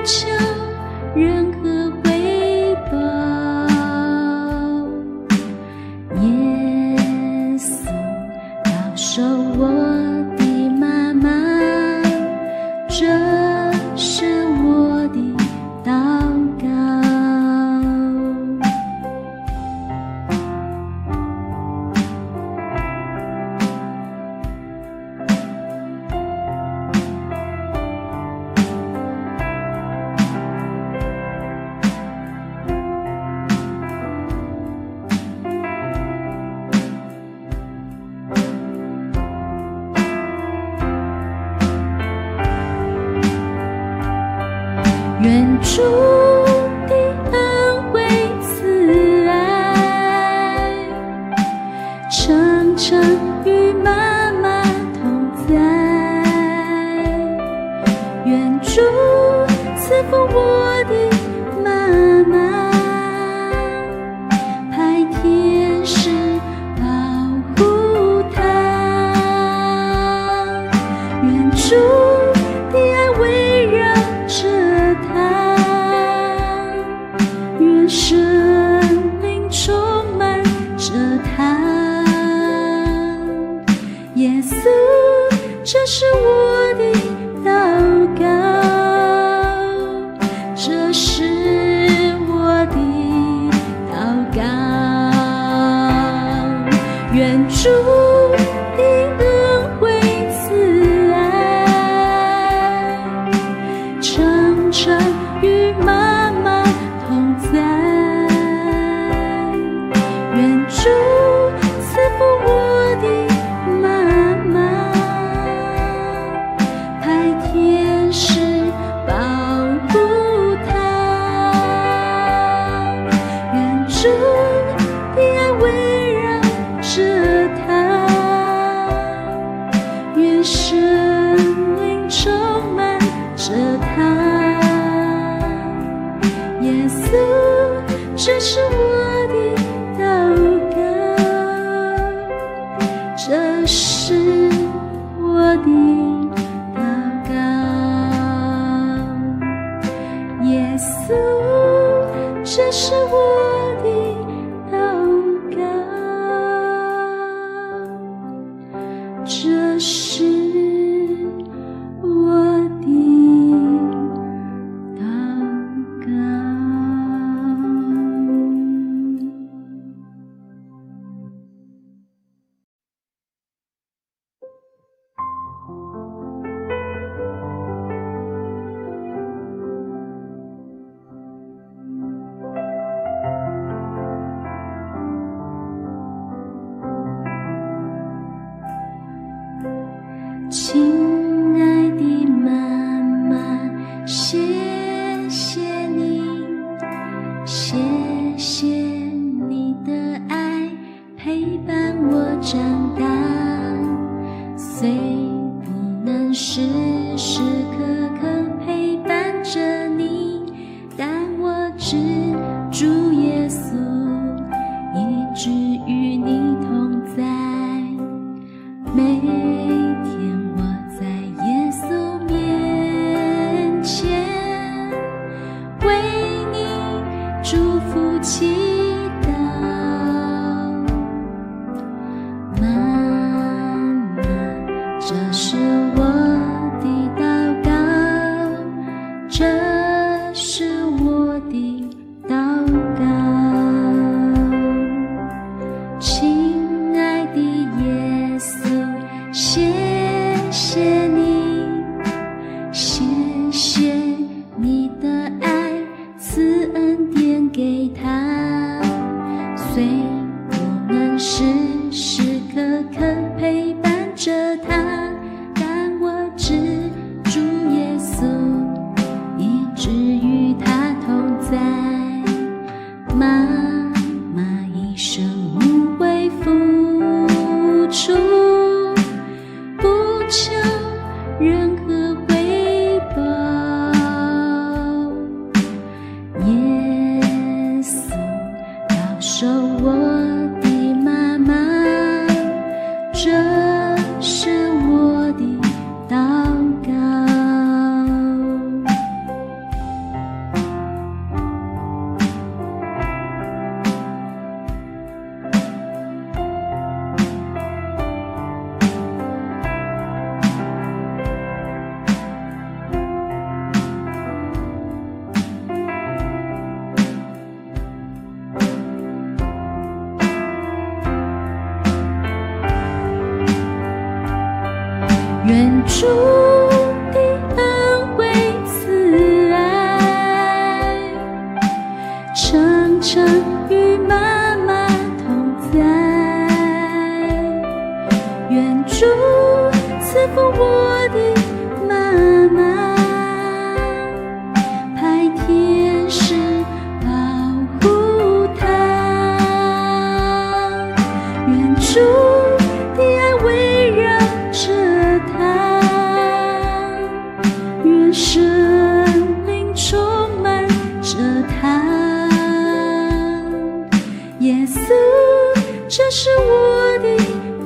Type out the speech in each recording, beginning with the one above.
求任何回報。耶穌保守我的媽媽，這是我的禱告。願主的恩惠慈愛，常常與媽媽同在。願主賜福我的媽媽，派天使保護她。願主的愛圍繞著她，願聖靈充滿著她。耶穌，這是我的禱告，這是我的禱告。願主的恩惠慈愛，常常與媽媽同在。願主賜福我的媽媽，派天使保護她。願主的愛圍繞著她，願聖靈充滿著她。耶穌，這是我的禱告，這是我的禱告。耶穌，這是我的禱告，這是我的禱告。親愛的媽媽，謝謝你，謝謝你的愛陪伴我長大。雖不能時時刻刻陪伴著你，但我知主耶穌一直與你同在。每天我在耶穌面前，為你祝福祈禱。媽媽，這是我的禱告，這是我的禱告。親愛的耶穌，謝謝你，謝謝你的愛賜恩典給他，雖不能時時刻刻陪伴著他，但我知主耶穌一直與他同在。媽媽一生無悔付出，不求任何回報。耶穌保守我主的恩惠慈愛，常常與媽媽同在。願主賜福我的媽媽，派天使保護她。願主的愛圍繞着她，願聖靈充滿着她。耶穌，這是我的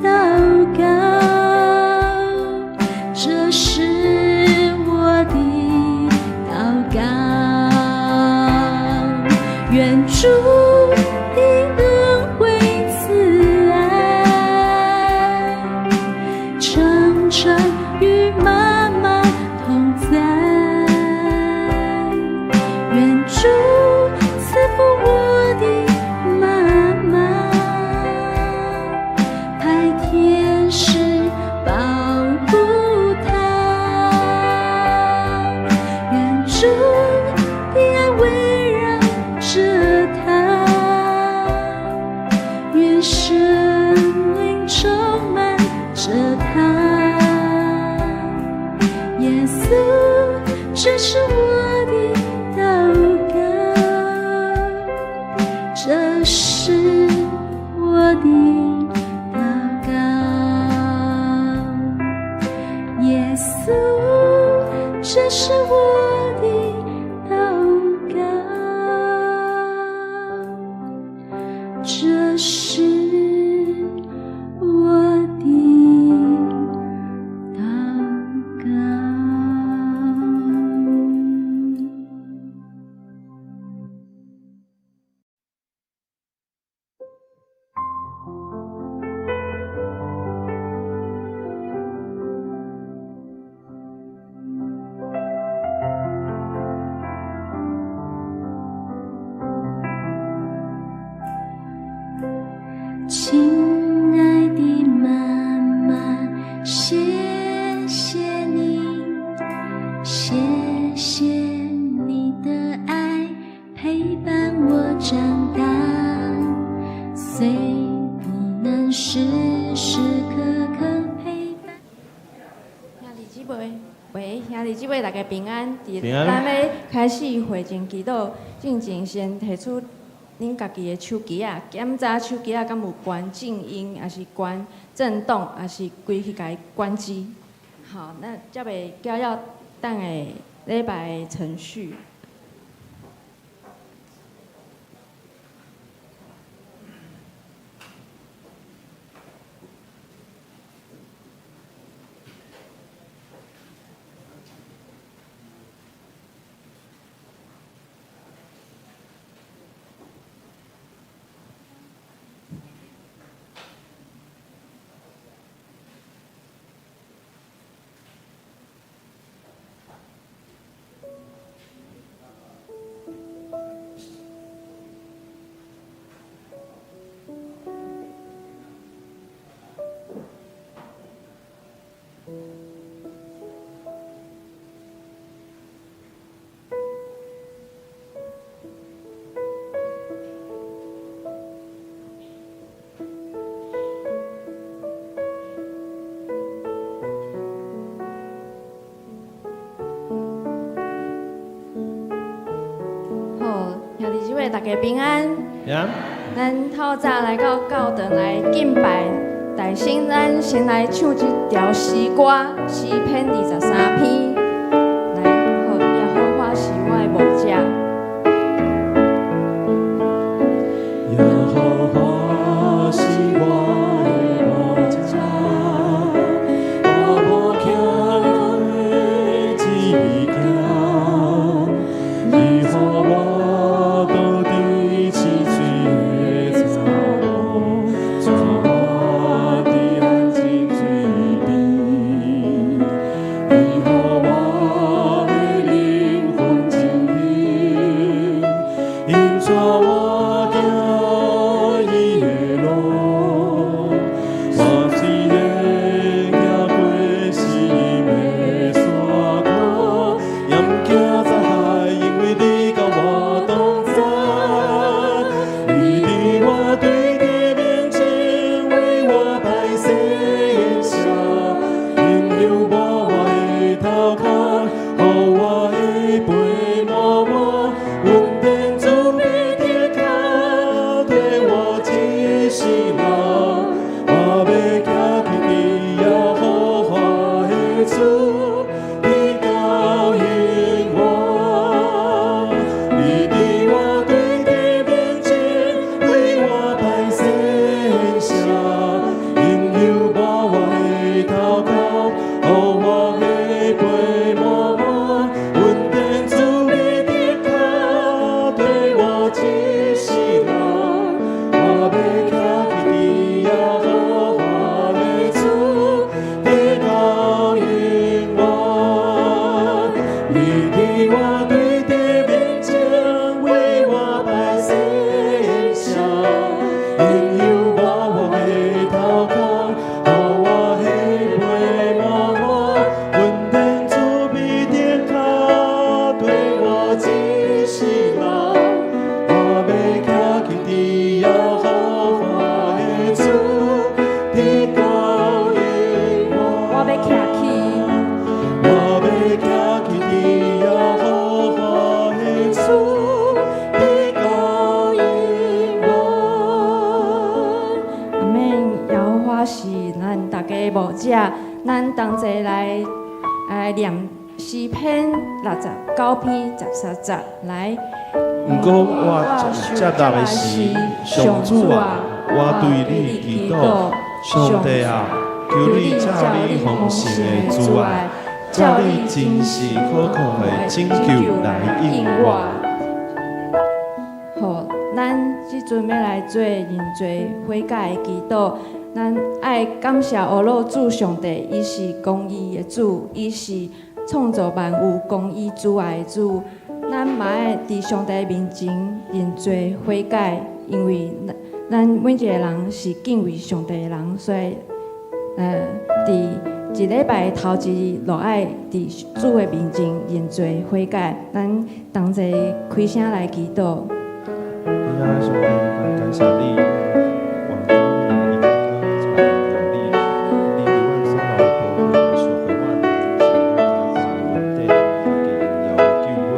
禱告，這是我的禱告。願主的恩惠慈愛，常常與媽媽同在。願主賜福我的媽媽，派天使保護她。願主的愛圍繞着她，願聖靈充滿着她。耶穌，這是我的禱告，這是我的禱告。耶穌，這是我的禱告，這是我的禱告。親愛的媽媽，謝謝你，謝謝你的愛陪伴我長大，雖不能時時刻刻陪伴。兄弟姊妹，喂，兄弟姊妹，大家平安。佇平安。咱欲開始會前祈禱，進前先提出恁家己的手機仔，檢查手機仔敢有關靜音，抑是關震動，抑是規氣共伊關機。好，那才袂攪擾等下禮拜的程序。好，兄弟姊妹，大家平安。平安。咱透早來到教堂來敬拜，大先咱先來唱這條詩歌，詩篇23篇。來，好，耶和華是我的牧者。耶和華是我的牧者，我無欠缺一件。伊予我倒佇深水的草埔，帶我佇安靜水邊。伊予我伫我對敵面前為我擺設席，用油抹我的頭殼，予我彼杯滿滿，恩典慈悲定跤綴我一世人。我欲徛起佇耶和華的厝，直到永遠。我欲徛起，我欲徛起佇耶和華的厝，直到永遠。阿們。耶和華是咱大家的牧者，咱同齊來念詩篇69篇13節來。毋過我接納的時，上主啊，我對你祈禱，上帝啊，求你照你豐盛的慈愛，照你真實可靠的拯救來應我。好，咱這陣欲來做認罪悔改的祈禱。咱愛感謝阿老主上帝，伊是公義的主，伊是創造萬有、公義慈愛的主。咱嘛愛佇上帝面前認罪悔改，因為咱每一個人是敬畏上帝的人，所以，佇一禮拜頭一日，就愛佇主的面前認罪悔改。咱同齊開聲來祈禱。主啊，上帝，感謝你，我當你剛剛你，你為阮所流的寶血來贖回阮，是阮的恩典，家己榮耀的救恩。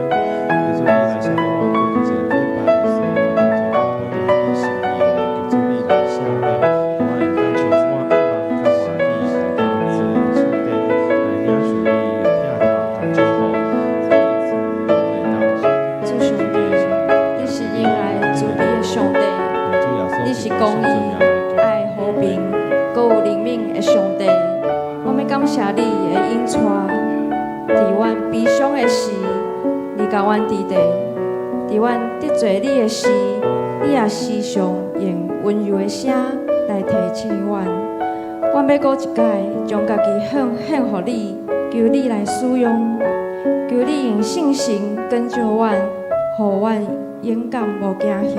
求主你來赦免阮過去一個禮拜所做無合你心意的，求主你來赦免，予阮會當充滿盼望，較歡喜來到你的厝頂，來領受你的疼痛佮祝福。主上帝，你是仁愛慈悲的上帝，你是公義、愛和平、閣有憐憫的上帝。我欲感謝你的引帶，佇阮悲傷的時，你共阮佇咧；佇阮得罪你的時，你也時常用溫柔的聲來提醒阮。阮欲閣一擺將家己獻獻予你，求你來使用，求你用聖神光照阮，予阮勇敢無驚嚇，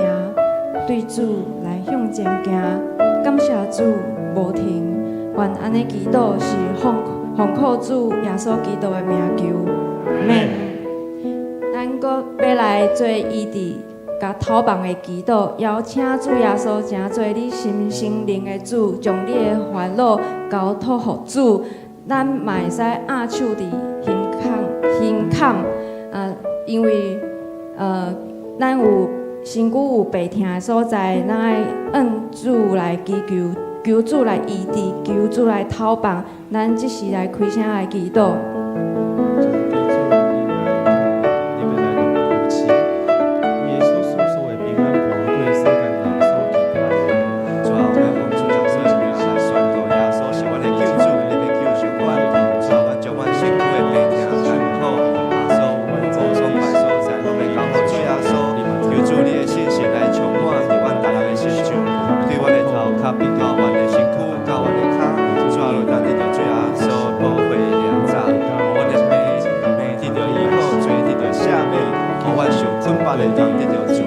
對主來向前行。感謝主無停，願按呢祈禱是奉靠主耶穌基督的名求，阿們。咱閣欲來做醫治佮透放的祈禱，邀請主耶穌成做你心身靈的主，將你的煩惱交託予主。咱嘛會使按手佇胸坎，因為咱有身軀有病痛的所在，咱愛向主來祈求，求主來醫治，求主來透放。咱這時來開聲來祈禱。你欲來扶持，伊的所訴說的平安盤過世間人所期待的。主啊，我們奉主耶穌的名來宣告，耶穌是阮的救主，你欲救贖阮。主啊，阮將阮身軀的病痛、艱苦，所有無爽快所在，攏欲交予主耶穌。求主你的信實來充滿佇阮逐人的身上，對阮的頭殼，到阮的身軀，到阮的跤。主啊，就當得著主耶穌寶血的領扎，阮的病病得著醫好，罪得著赦免，予阮受捆綁的當得著自由。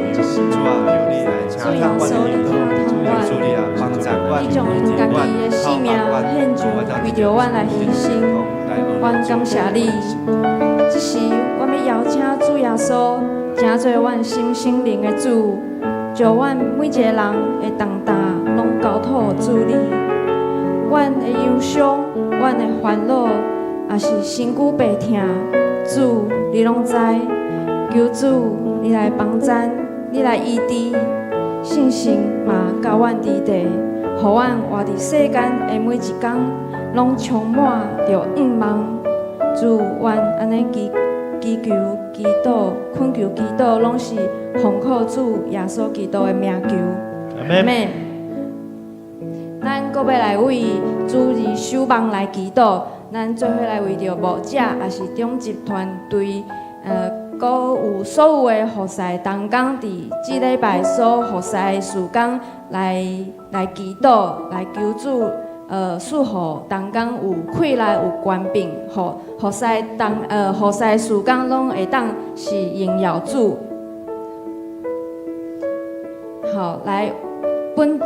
主啊，求你來聽聽阮的祈禱，求主你來幫助阮，你將家己的性命獻上，為著阮來犧牲，阮感謝你。這時，我欲邀請主耶穌，成做阮心身靈的主，將阮每一個人的重擔攏交託予主你。阮的憂傷，阮的煩惱，抑是身軀病痛，主你攏知。求主你來幫贊，你來醫治，聖神嘛佮阮佇咧，予阮活佇世間的每一工，攏充滿著向望。主，阮按呢祈求、祈禱、懇求、祈禱，攏是奉靠主耶穌基督的名求。阿們。咱閣欲來為主日守望來祈禱，咱做伙來為著牧者，抑是長執團隊，閣有所有的服侍同工，佇這禮拜所服侍的事工來祈禱，來求主，賜予同工有氣力有權柄，予服侍同服侍事工攏會當是榮耀主。好，來本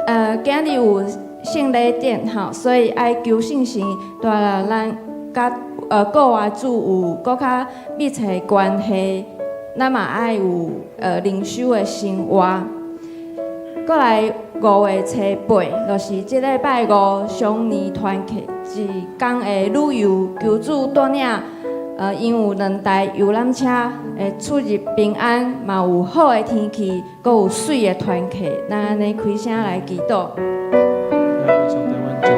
今日有聖禮典吼，所以愛求聖神帶來咱佮國外主有閣較密切的關係，咱嘛愛有靈修的生活。閣來5月初8，就是這禮拜五雙年團契一工的旅遊，求主帶領𪜶有兩台遊覽車會出入平安，嘛有好的天氣，閣有媠的團契，咱按呢開聲來祈禱。上帝，阮將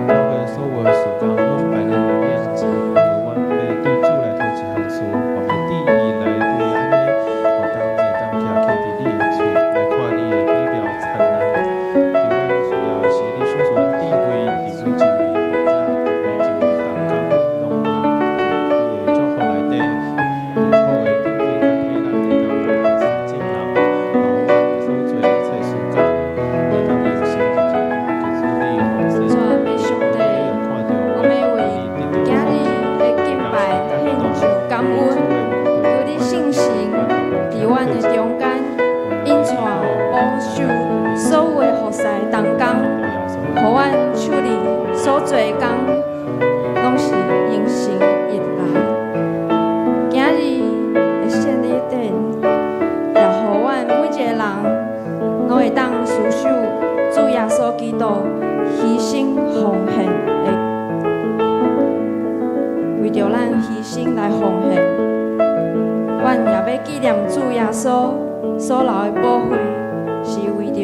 教會所有的事工攏擺佇你面前，阮欲對主來討一項事，予旨意來對按呢，予當會當徛起佇你的厝，來看你的美妙燦爛。伫阮需要的是你賞賜阮智慧，佇每一位牧者，每一位同工，攏通佇你的祝福內底，佇好的頂面佮體力會當來實踐人，予阮所做一切事工會當榮神益人，求主你予主啊，欲上帝，我欲為今日的敬拜獻上感恩，求你聖神佇阮的中間引帶保守所有的服侍同工，予阮手裡所做的工攏是榮神益人。今日的聖禮典，也予阮每一个人攏會當思想主耶穌基督犧牲奉獻的，為著咱犧牲來奉獻。阮也欲紀念主耶穌所流的寶血，是為著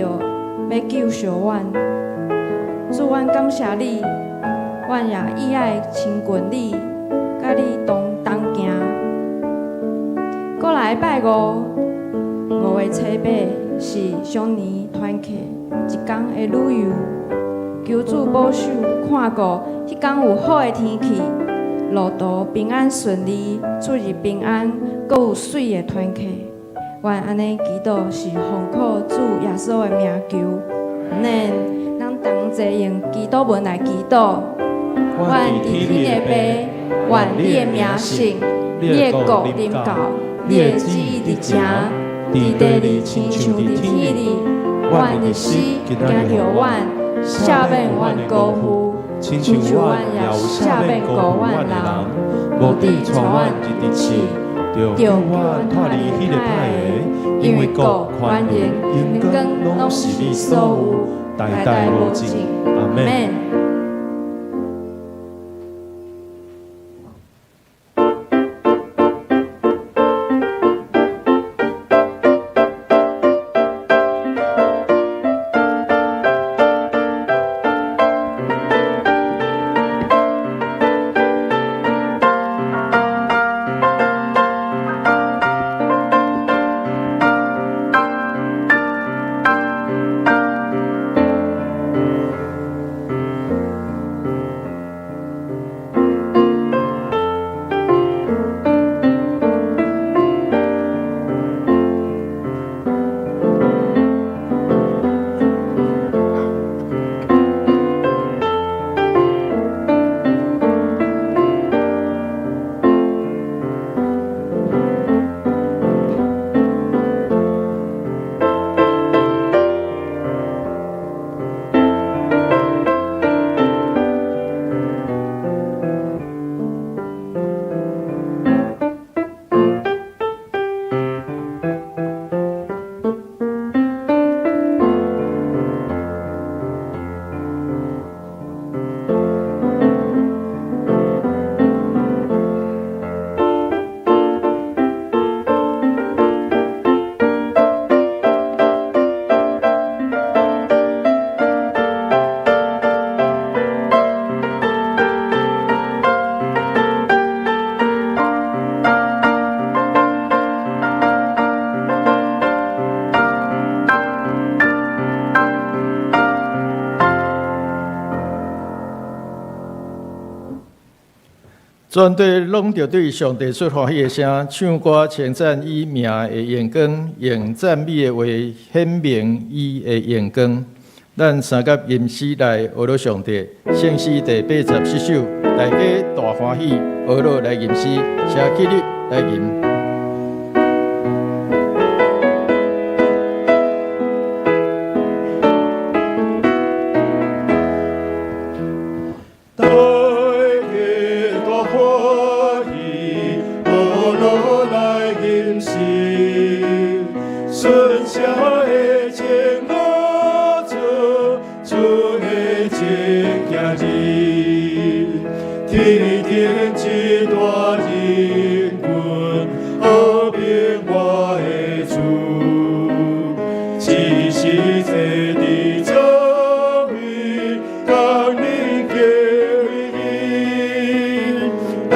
欲救贖阮。主，阮感謝你，阮也意愛親近你，佮你同同行。閣來拜五，5月初8是雙年團契一工的旅遊，求主保守看顧，彼工有好的天氣，路途平安順利，出入平安，閣有媠的團契。阮按呢祈禱是奉靠主耶穌的名求，阿們。咱同齊用祈禱文來祈禱。阮佇天的父，願你的名聖，你的國臨到，你的旨意佇成，佇地裡親像佇天裡。阮日時今日予阮，赦免阮的過負，親像阮也有赦免過阮的人，無致帶阮入佇試，著救阮脫離彼个歹的，因為國、權榮、榮光攏是你所有，代代無盡。阿們。全地攏著對上帝出歡喜的聲，唱歌稱讚伊名的榮光，用讚美的話顯明伊的榮光。咱三佮吟詩來呵咾上帝，聖詩第87首，大家大歡喜，呵咾來吟詩，請起立來吟。大家大歡喜，呵咾來吟詩，順寫的情樂主，主的真行兒，天頂這大仁君，和平我的主，只是坐佇座位，共恁敬禮，大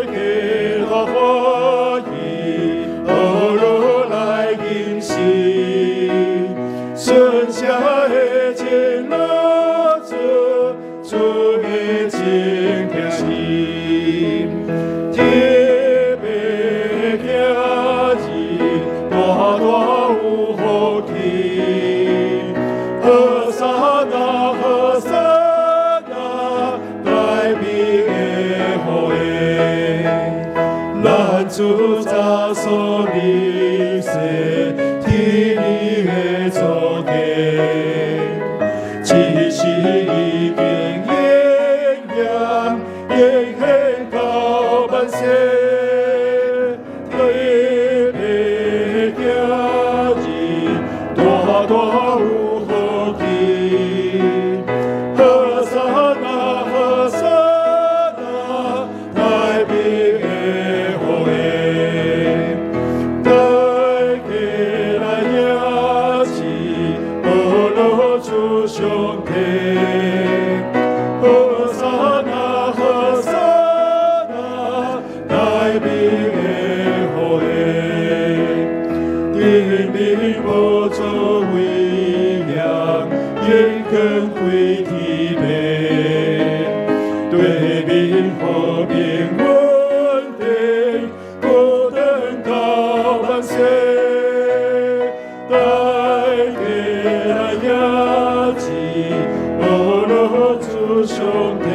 家大歡喜，呵咾來吟詩，順寫的情樂主，主的真行兒，特別行兒，大大有福氣。和散那，和散那，大美的福音，咱主早所立誓，天理的祖家，只是已經應驗，應現到萬世。特別行兒，大大有福氣。和散那，和散那，大美的福音，大家來迎接，呵咾主上帝。和散那，和散那，大美的福音，頂面寶座威嚴，永光輝天父，對面和平穩定，孤等到萬世。大家來迎接，呵咾主上帝。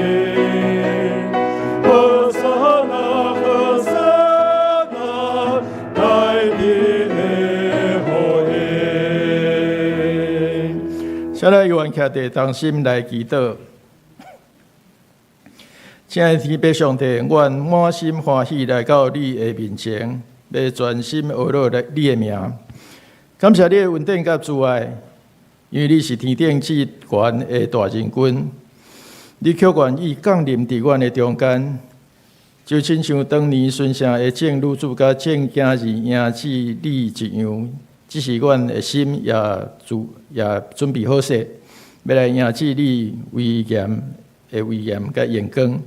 和散那，和散那，大美的福音。請咱願徛佇同心來祈禱。親愛的天父上帝，阮滿心歡喜來到你的面前，欲全心呵咾你的名。感謝你的恩典佮慈愛，因為你是天頂至懸的大仁君，你卻願意降臨佇阮的中間，就親像當年順城的眾女子佮眾囝兒迎接你一樣，這時阮的心也準備好勢，欲來迎接你威嚴的威嚴佮榮光。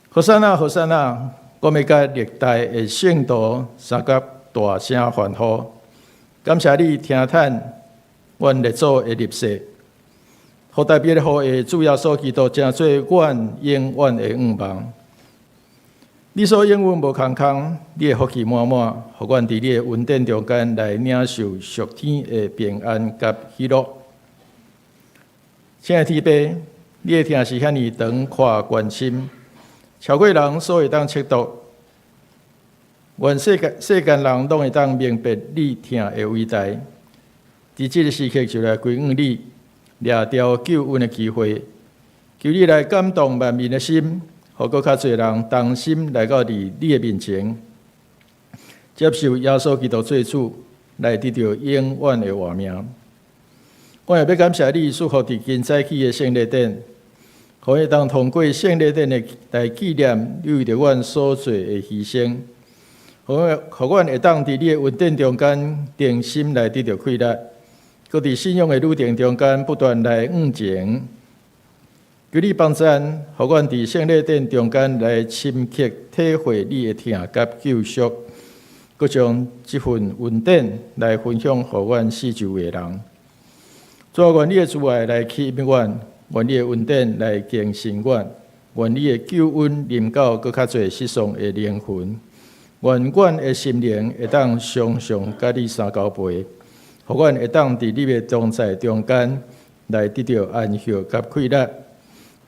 和散那，和散那，我欲佮歷代的聖徒相佮大聲歡呼，感謝你聽聽阮列祖的立誓，予大衛的後裔主耶穌基督成做阮永遠的向望。你所應允無空空，你的福氣滿滿，予阮佇你的恩典中間來領受屬天的平安佮喜樂。親愛的天父，你的疼是遐爾長闊懸深，超過人所會當測度。願世界世間人攏會當明白你疼的偉大。佇這个時刻就來歸向你，掠著救恩的機會，求你來感動萬民的心，予閣較濟人同心來到佇你的面前，接受耶穌基督做主，來得著永遠的活命。我也欲感謝你賜福佇今早起的聖禮典，予會當通過聖禮典的來紀念你為著阮所做的犧牲，予阮會當佇你的恩典中間定心來得著快樂，閣佇信仰的旅程中間不斷來向前。求你幫贊，予阮佇聖禮典中間來深刻體會你的疼佮救贖，閣將這份恩典來分享予阮四周圍的人。主啊，願你的慈愛來吸引阮，願你的恩典來更新阮，願你的救恩臨到閣較濟失喪的靈魂，願阮的心靈會當常常佮你相交陪，予阮會當佇你的同在中間來得著安息佮快樂。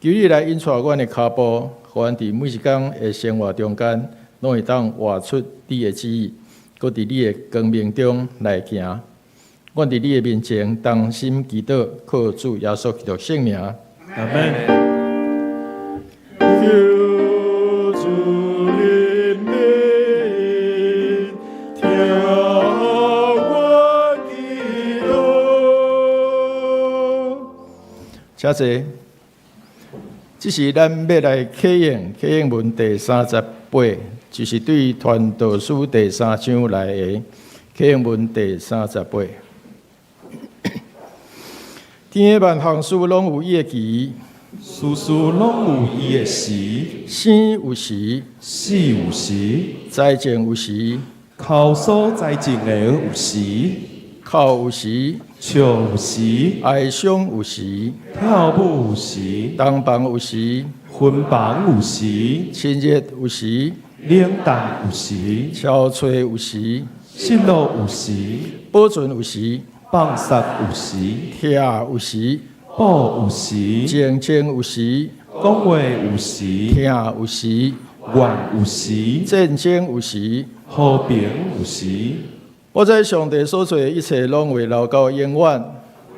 求你來引帶阮的跤步，予阮佇每一工的生活中間，攏會當活出你的旨意，閣佇你的光明中來行。阮佇你的面前同心祈禱，靠主耶穌基督聖名。阿門。求主憐憫，聽我祈禱。請坐。這是咱欲來啟應啟應文第三十八，就是對傳道書第三章來的啟應文第三十八。天的萬項事攏有伊的期，事事攏有伊的時，生有時，死有時，栽種有時，摳所栽種的有時，哭有時，笑有時，哀傷有時，跳舞有時，同房有時，分房有時，親熱有時，冷淡有時，憔悴有時，失落有時，保存有時，放殺有時，拆有時，補有時，靜靜有時，講話有時，疼有時，怨有時，戰爭有時。和平有時。我知上帝所做的一切，攏會留到永遠。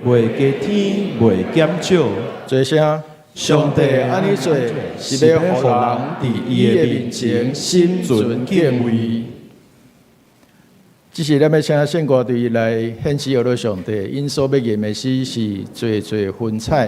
袂加添，袂減少。做啥？上帝按呢做，是欲予人佇伊的面前心存敬畏。這是咱欲請聖歌隊來獻詩予咱上帝，𪜶所欲吟的詩是《濟濟雲彩》。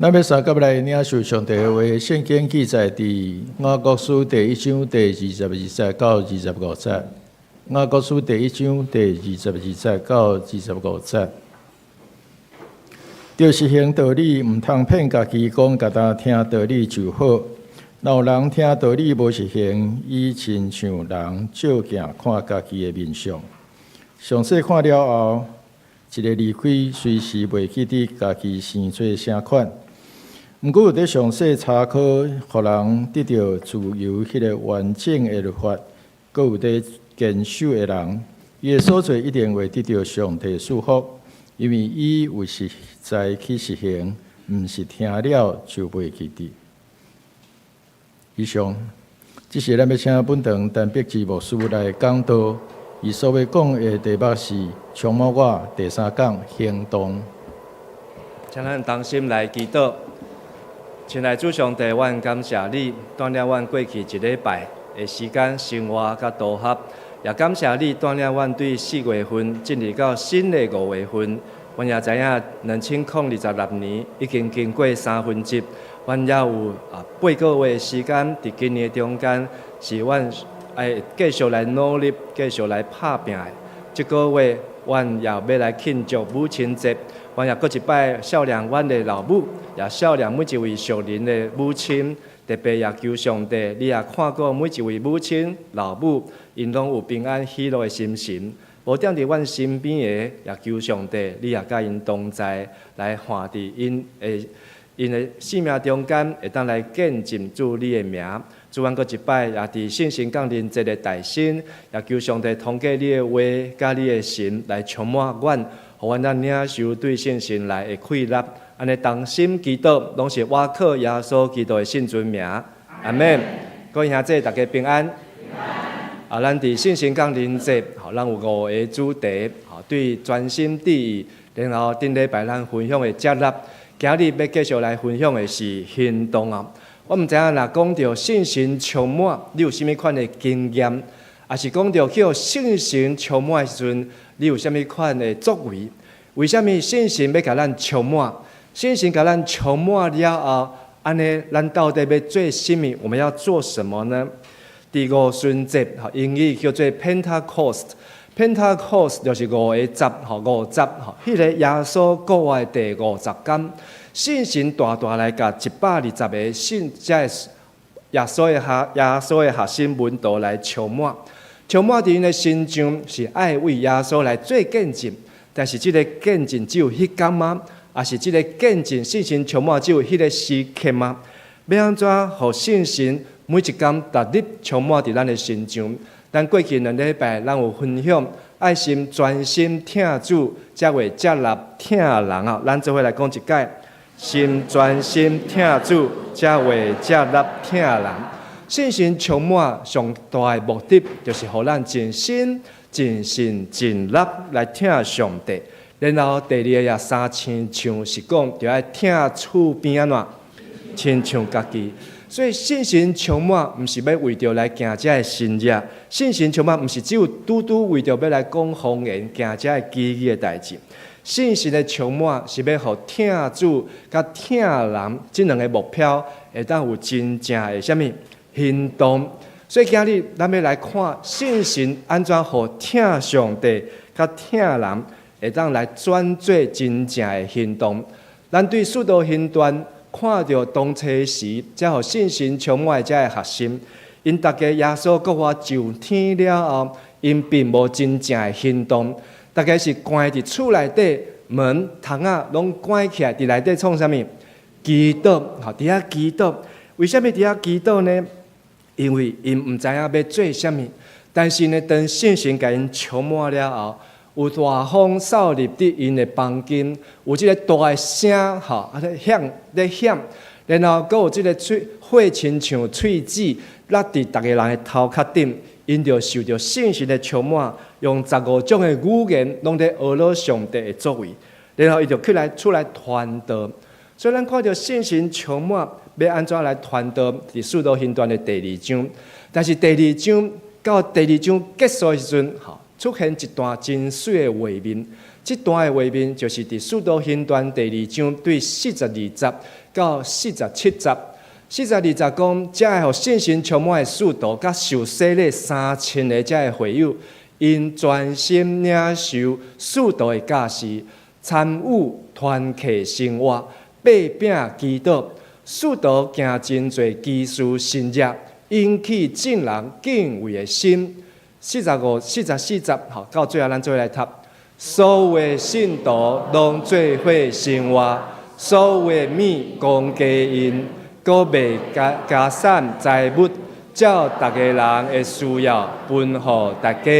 咱欲相佮來領受上帝的話，聖經記載佇雅各書第一章第二十二節到二十五節。雅各書第一章第二十二節到二十五節。著實行道理，毋通騙家己，講焦焦聽道理就好。若有人聽道理無實行，伊親像人照鏡看家己的面相。詳細看了後，一下離開，隨時袂記得家己生做啥款。毋過有佇詳細查考，予人得著自由彼个完整的律法，閣有佇堅守的人，伊的所做一定會得著上帝賜福，因為伊有實在去實行，毋是聽了就袂記得。以上，這時咱欲請本堂陳碧芝牧師來講道，伊所欲講的題目是“充滿我”第三講行動。請咱同心來祈禱。親愛主上帝，阮感謝你，帶領阮過去一禮拜的時間生活佮渡合，也感謝你帶領阮對四月份進入到新的五月份。阮也知影2026年已經經過三分之一，阮猶有八個月的時間，佇今年中間是阮愛繼續來努力、繼續來拍拚的。這個月，阮也欲來慶祝母親節，阮也閣一擺孝念阮的老母，也孝念每一位屬靈的母親。特別也求上帝，你也看顧每一位母親、老母，𪜶攏有平安喜樂的心神。無踮佇阮身邊的，也求上帝，你也佮𪜶同在，來看佇𪜶的生命中間，會當來見證主你的名。主，阮閣一擺也佇聖神降臨節的大新，也求上帝通過你的話佮你的神來充滿阮，予阮咱領受對聖神來的氣力。按呢同心祈禱，攏是倚靠耶穌基督的聖尊名。阿們。各位兄弟，大家平安。咱佇聖神降臨節，吼，咱有五个主題，吼，對專心致意，然後頂禮拜咱分享的接納，今日欲繼續來分享的是行動啊。我毋知影若講著聖神充滿，你有啥物款的經驗？抑是講著予聖神充滿的時陣，你有啥物款的作為？為啥物聖神欲共咱充滿？聖神共咱充滿了後，按呢，咱到底欲做啥物？我們要做什麼呢？佇五旬節，吼，英語叫做 Pentecost。Pentecost 就是五個十，吼，五十，吼，彼个耶穌復活的第五十工，聖神大大來共120個信這个耶穌的學生門徒來充滿，充滿佇𪜶的身上是愛為耶穌來做見證，但是這个見證只有彼工嗎？抑是這个見證聖神充滿只有彼個時刻嗎？欲按怎予聖神每一工逐日充滿佇咱的身上？咱過去兩禮拜，咱有分享愛心專心疼主，才會接納疼人啊！咱做伙來講一擺：心專心疼主，才會接納疼人。聖神充滿上大的目的，就是予咱盡心、盡性、盡力來疼上帝。然後第二个也相親像是講，著愛疼厝邊按怎，親像家己。所以聖神充滿，毋是欲為著來行這个神跡，聖神充滿，毋是只有拄拄為著欲來講方言、行這个奇異的代誌。聖神的充滿是欲予疼主佮疼人這兩个目標，會當有真正的啥物行動。所以今日咱欲來看聖神按怎予疼上帝佮疼人，會當來轉做真正的行動。咱對使徒行傳看著當初時，才予聖神充滿的這个學生，𪜶逐家耶穌復活上天了後，𪜶並無真正的行動，逐家是關佇厝內底，門窗仔攏關起來，佇內底創啥物？祈禱，吼，佇遐祈禱。為啥物佇遐祈禱呢？因為𪜶毋知影欲做啥物，但是呢，當聖神共𪜶充滿了後，有大風掃入佇𪜶的房間，有這个大的聲，吼，咧響咧響，然後閣有這个喙火親像喙舌落佇逐个人的頭殼頂，𪜶就受著聖神的充滿，用15種的語言攏咧呵咾上帝的作為，然後伊就起來出來傳道。所以咱看著聖神充滿，欲按怎來傳道？佇使徒行傳的第二章，但是第二章到第二章結束的時陣，吼，出現一段真媠的畫面。這段的畫面就是佇《使徒行傳》第二章對42節到47節。42節講，這个予信心充滿的使徒，佮受洗禮3000個這个會友，𪜶專心領受使徒的教示，參與團契生活，擘餅祈禱。使徒行真濟奇事神蹟，引起眾人敬畏的心。45、44節，好，到最後咱做伙來讀。所有的信徒攏做伙生活，所有的物公家用，閣賣家產財物，照逐个人的需要分予大家。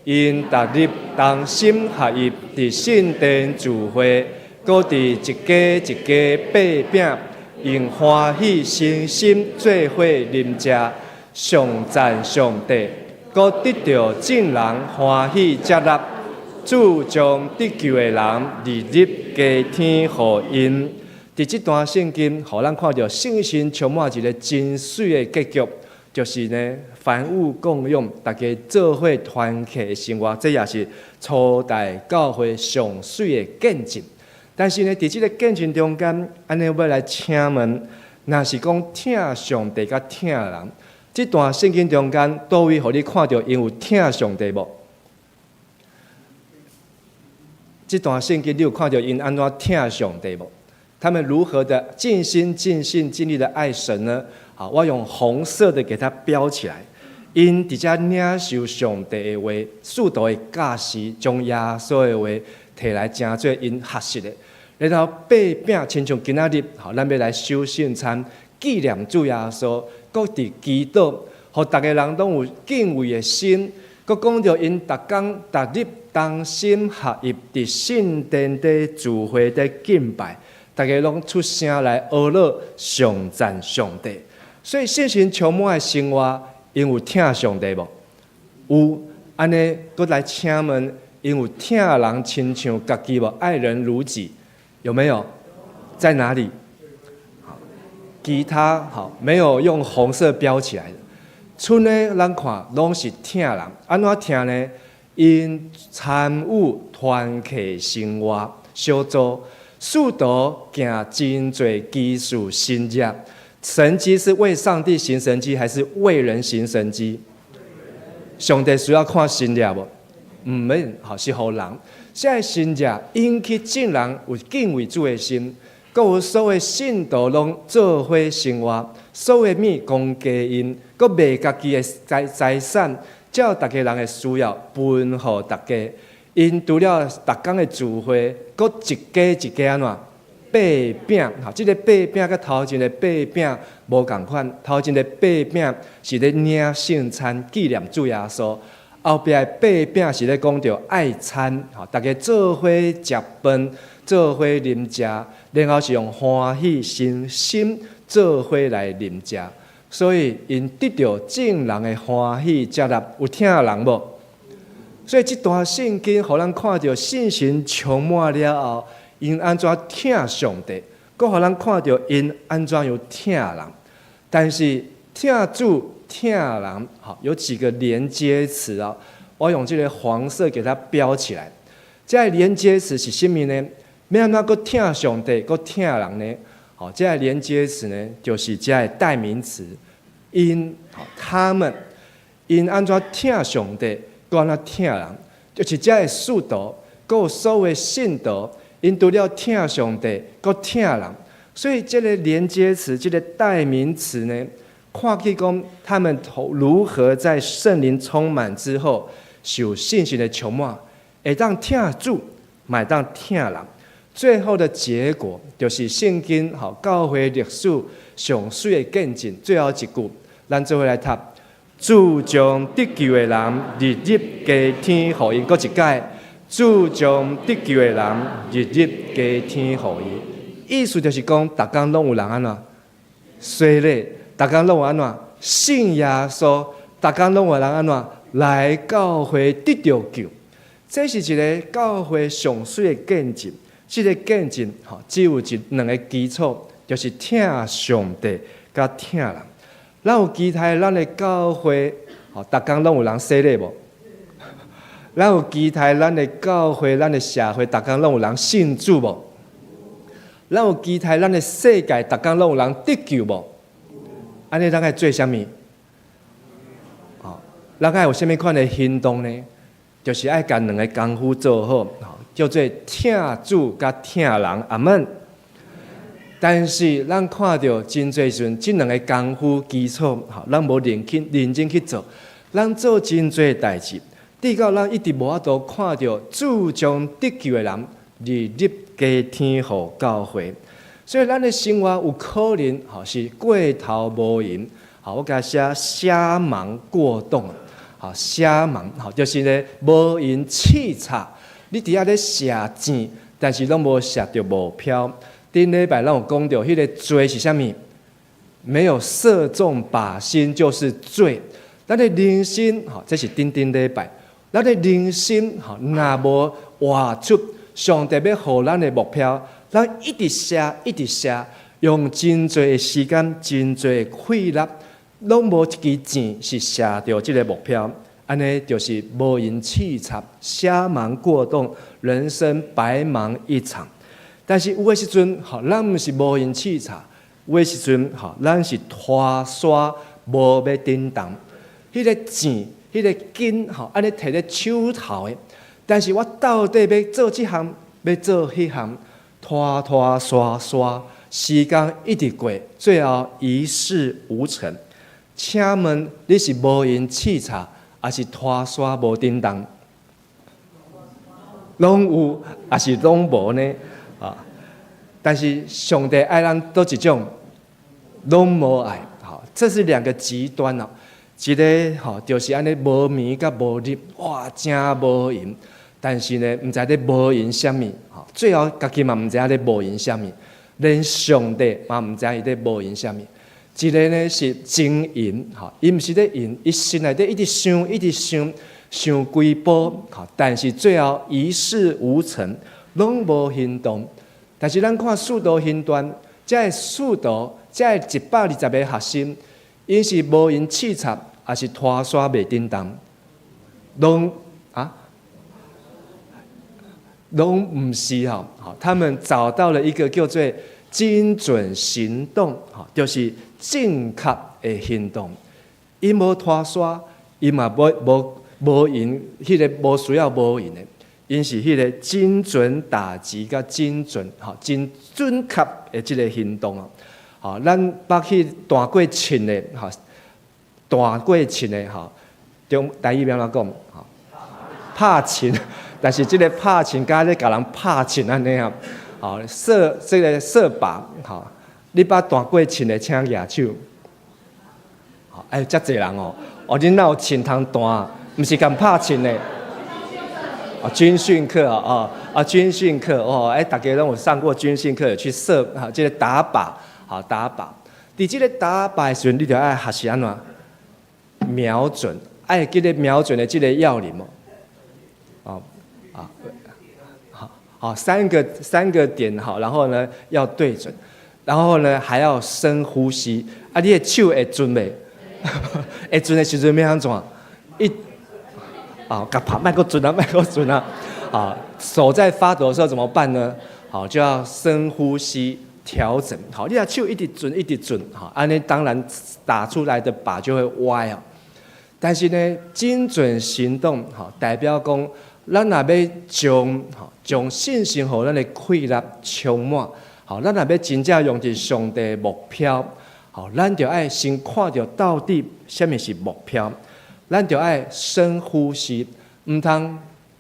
𪜶逐日同心合意佇聖殿聚會，閣佇一家一家擘餅，用歡喜誠心做伙啉食，頌讚上帝，閣得著眾人歡喜接納。主將得救的人日日加添予𪜶。佇這段聖經，予咱看著聖神充滿一个真媠的結局，就是呢，凡物共用，大家做伙團契的生活，這也是初代教會上媠的見證。但是呢，佇這个見證中間，按呢欲來請問，若是講疼上帝佮疼人，這段聖經中間，佗位予你看著𪜶有疼上帝無？這段聖經你有看著𪜶按怎疼上帝無？他們如何的盡心、盡性、盡力的愛神呢？好，我用紅色的給它標起來。𪜶佇遮領受上帝的話，使徒的教示，將耶穌的話提來成做𪜶學習的。然後擘餅，親像今仔日，好，咱欲來守聖餐，紀念主耶穌，閣佇祈禱，予逐个人攏有敬畏的心。閣講著𪜶逐工逐日同心合意佇聖殿底聚會佇敬拜。逐家攏出聲來呵咾頌讚上帝，所以信心充滿的生活，𪜶有疼上帝無？有，按呢，閣來請問，𪜶有疼人親像家己無？愛人如己，有沒有？在哪裡？其他好，沒有用紅色標起來的。賰呢，咱看攏是疼人，按怎疼呢？𪜶參與團契生活小組。使徒行真濟奇事神蹟，神蹟是為上帝行神蹟，還是為人行神蹟？上帝需要看神蹟無？毋免，吼，是予人。這个神蹟引起眾人有敬畏主的心，閣有所有信徒攏做伙生活，所有物公家用，閣賣家己的財產，照逐个人的需要分予大家。𪜶除了逐工的聚會，閣一家一家按怎擘餅？吼，這个擘餅佮頭前的擘餅無仝款。頭前的擘餅是咧領聖餐紀念主耶穌，後壁的擘餅是咧講著愛餐，吼，逐家做伙食飯，做伙啉食，然後是用歡喜誠心做伙來啉食。所以𪜶得著眾人的歡喜接納，有疼人無？所以這段聖經，予咱看著信心充滿了後，𪜶按怎疼上帝，閣予咱看著𪜶按怎樣疼人。但是疼主疼人，吼，有幾個連接詞啊，我用這个黃色給它標起來。這个連接詞是啥物呢？欲按怎閣疼上帝，閣疼人呢？好，這个連接詞呢，就是這个代名詞，𪜶，吼，他們𪜶按怎疼上帝，閣按怎疼人，就是這个使徒，閣有所有信徒，𪜶除了疼上帝，閣疼人，所以這个連接詞，這个代名詞呢，看見講他們如何在聖靈充滿之後，受信心的充滿，會當疼主，嘛會當疼人。最後的結果就是聖經吼教會歷史上媠的見證。最後一句，咱做伙來讀。主將得救的人日日加添予𪜶，閣一擺，主將得救的人日日加添予𪜶。意思就是講，逐工攏有人按怎洗禮，逐工攏有按怎信耶穌，逐工攏有人按怎來教會得著救。這是一个教會上媠的見證。這个見證吼，只有一兩个基礎，就是疼上帝佮疼人。咱有期待咱的教會，吼，逐工攏有人洗禮無？咱有期待咱的教會、咱的社會，逐工攏有人信主無？咱有期待咱的世界，逐工攏有人得救無？按呢，咱愛做啥物？哦，咱愛有啥物款的行動呢？就是愛共兩个功夫做好，叫做疼主佮疼人。阿門。但是咱看著真濟時陣，這兩个功夫基礎，吼，咱無認真去做，咱做真濟代誌，直到咱一直無法度看著主將得救的人日日加添予教會，所以咱的生活有可能吼是過頭無閒，吼，我共寫瞎忙過動，吼，瞎忙，吼，就是咧無閒刺插，你佇遐咧射箭，但是攏無射著目標。頂禮拜咱有講著，彼个罪是啥物？沒有射中靶心就是罪。咱的人生，吼，這是頂頂禮拜。咱的人生，吼，若無活出上帝欲予咱的目標，咱一直射，一直射，用真濟的時間、真濟的氣力，攏無一支箭是射著這个目標。按呢就是無閒刺插，瞎忙過動，人生白忙一場。但是有的時陣，吼，咱毋是無閒刺插，有的時陣，吼，咱是拖沙無欲振動。彼个箭，彼个弓，吼，按呢提咧手頭的。但是我到底欲做這項，欲做彼項，拖拖沙沙，時間一直過，最後一事無成。請問你是無閒刺插，抑是拖沙無振動？攏有，抑是攏無呢？啊！但是上帝愛咱佗一種，攏無愛，吼，這是兩個極端哦。一个吼，就是按呢無暝佮無日，哇，誠無閒。但是呢，毋知咧無閒啥物，吼，最後家己嘛毋知影咧無閒啥物，連上帝嘛毋知影伊咧無閒啥物。一个呢是真閒，吼，伊毋是咧閒，伊心內底一直想，一直想，想規晡，吼，但是最後一事無成，攏無行動。但是咱看使徒行傳，這个使徒，這个120个學生，𪜶是無閒刺插，抑是拖沙袂振動？攏啊，攏毋是吼，吼，他們找到了一個叫做精準行動，吼，就是正確的行動。伊無拖沙，伊嘛無閒，彼个無需要無閒的。𪜶是彼个精準打擊佮精準，吼，真準確的這个行動哦。吼，咱捌去彈過銃的，吼，彈過銃的，吼，中台語欲按怎講？吼，拍銃，但是這个拍銃敢若咧共人拍銃按呢啊，吼，射這个射靶，吼，你捌彈過銃的，請舉手。吼，哎，遮濟人哦，哦，恁哪有銃通彈？毋是共拍銃的。啊，軍訓課啊，啊，啊，軍訓課哦，哎，逐家攏有上過軍訓課，有去射哈，這个打靶，好打靶。佇這个打靶的時陣，你著愛學習按怎瞄準，愛記得瞄準的這个要領無？哦，啊，好，好，三個點好，然後呢要對準，然後呢還要深呼吸。啊，你的手會準袂？會準的時陣欲按怎？一啊，共拍，莫閣準啊，莫閣準啊！啊，手在發抖的時候怎麼辦呢？好，就要深呼吸調整。好，你若手一直準，一直準，好，按呢當然打出來的靶就會歪哦。但是呢，精準行動，吼，代表講，咱若欲將吼將信心予咱的氣力充滿，吼，咱若欲真正用佇上帝的目標，吼，咱就愛先看著到底啥物是目標，咱就愛深呼吸，毋通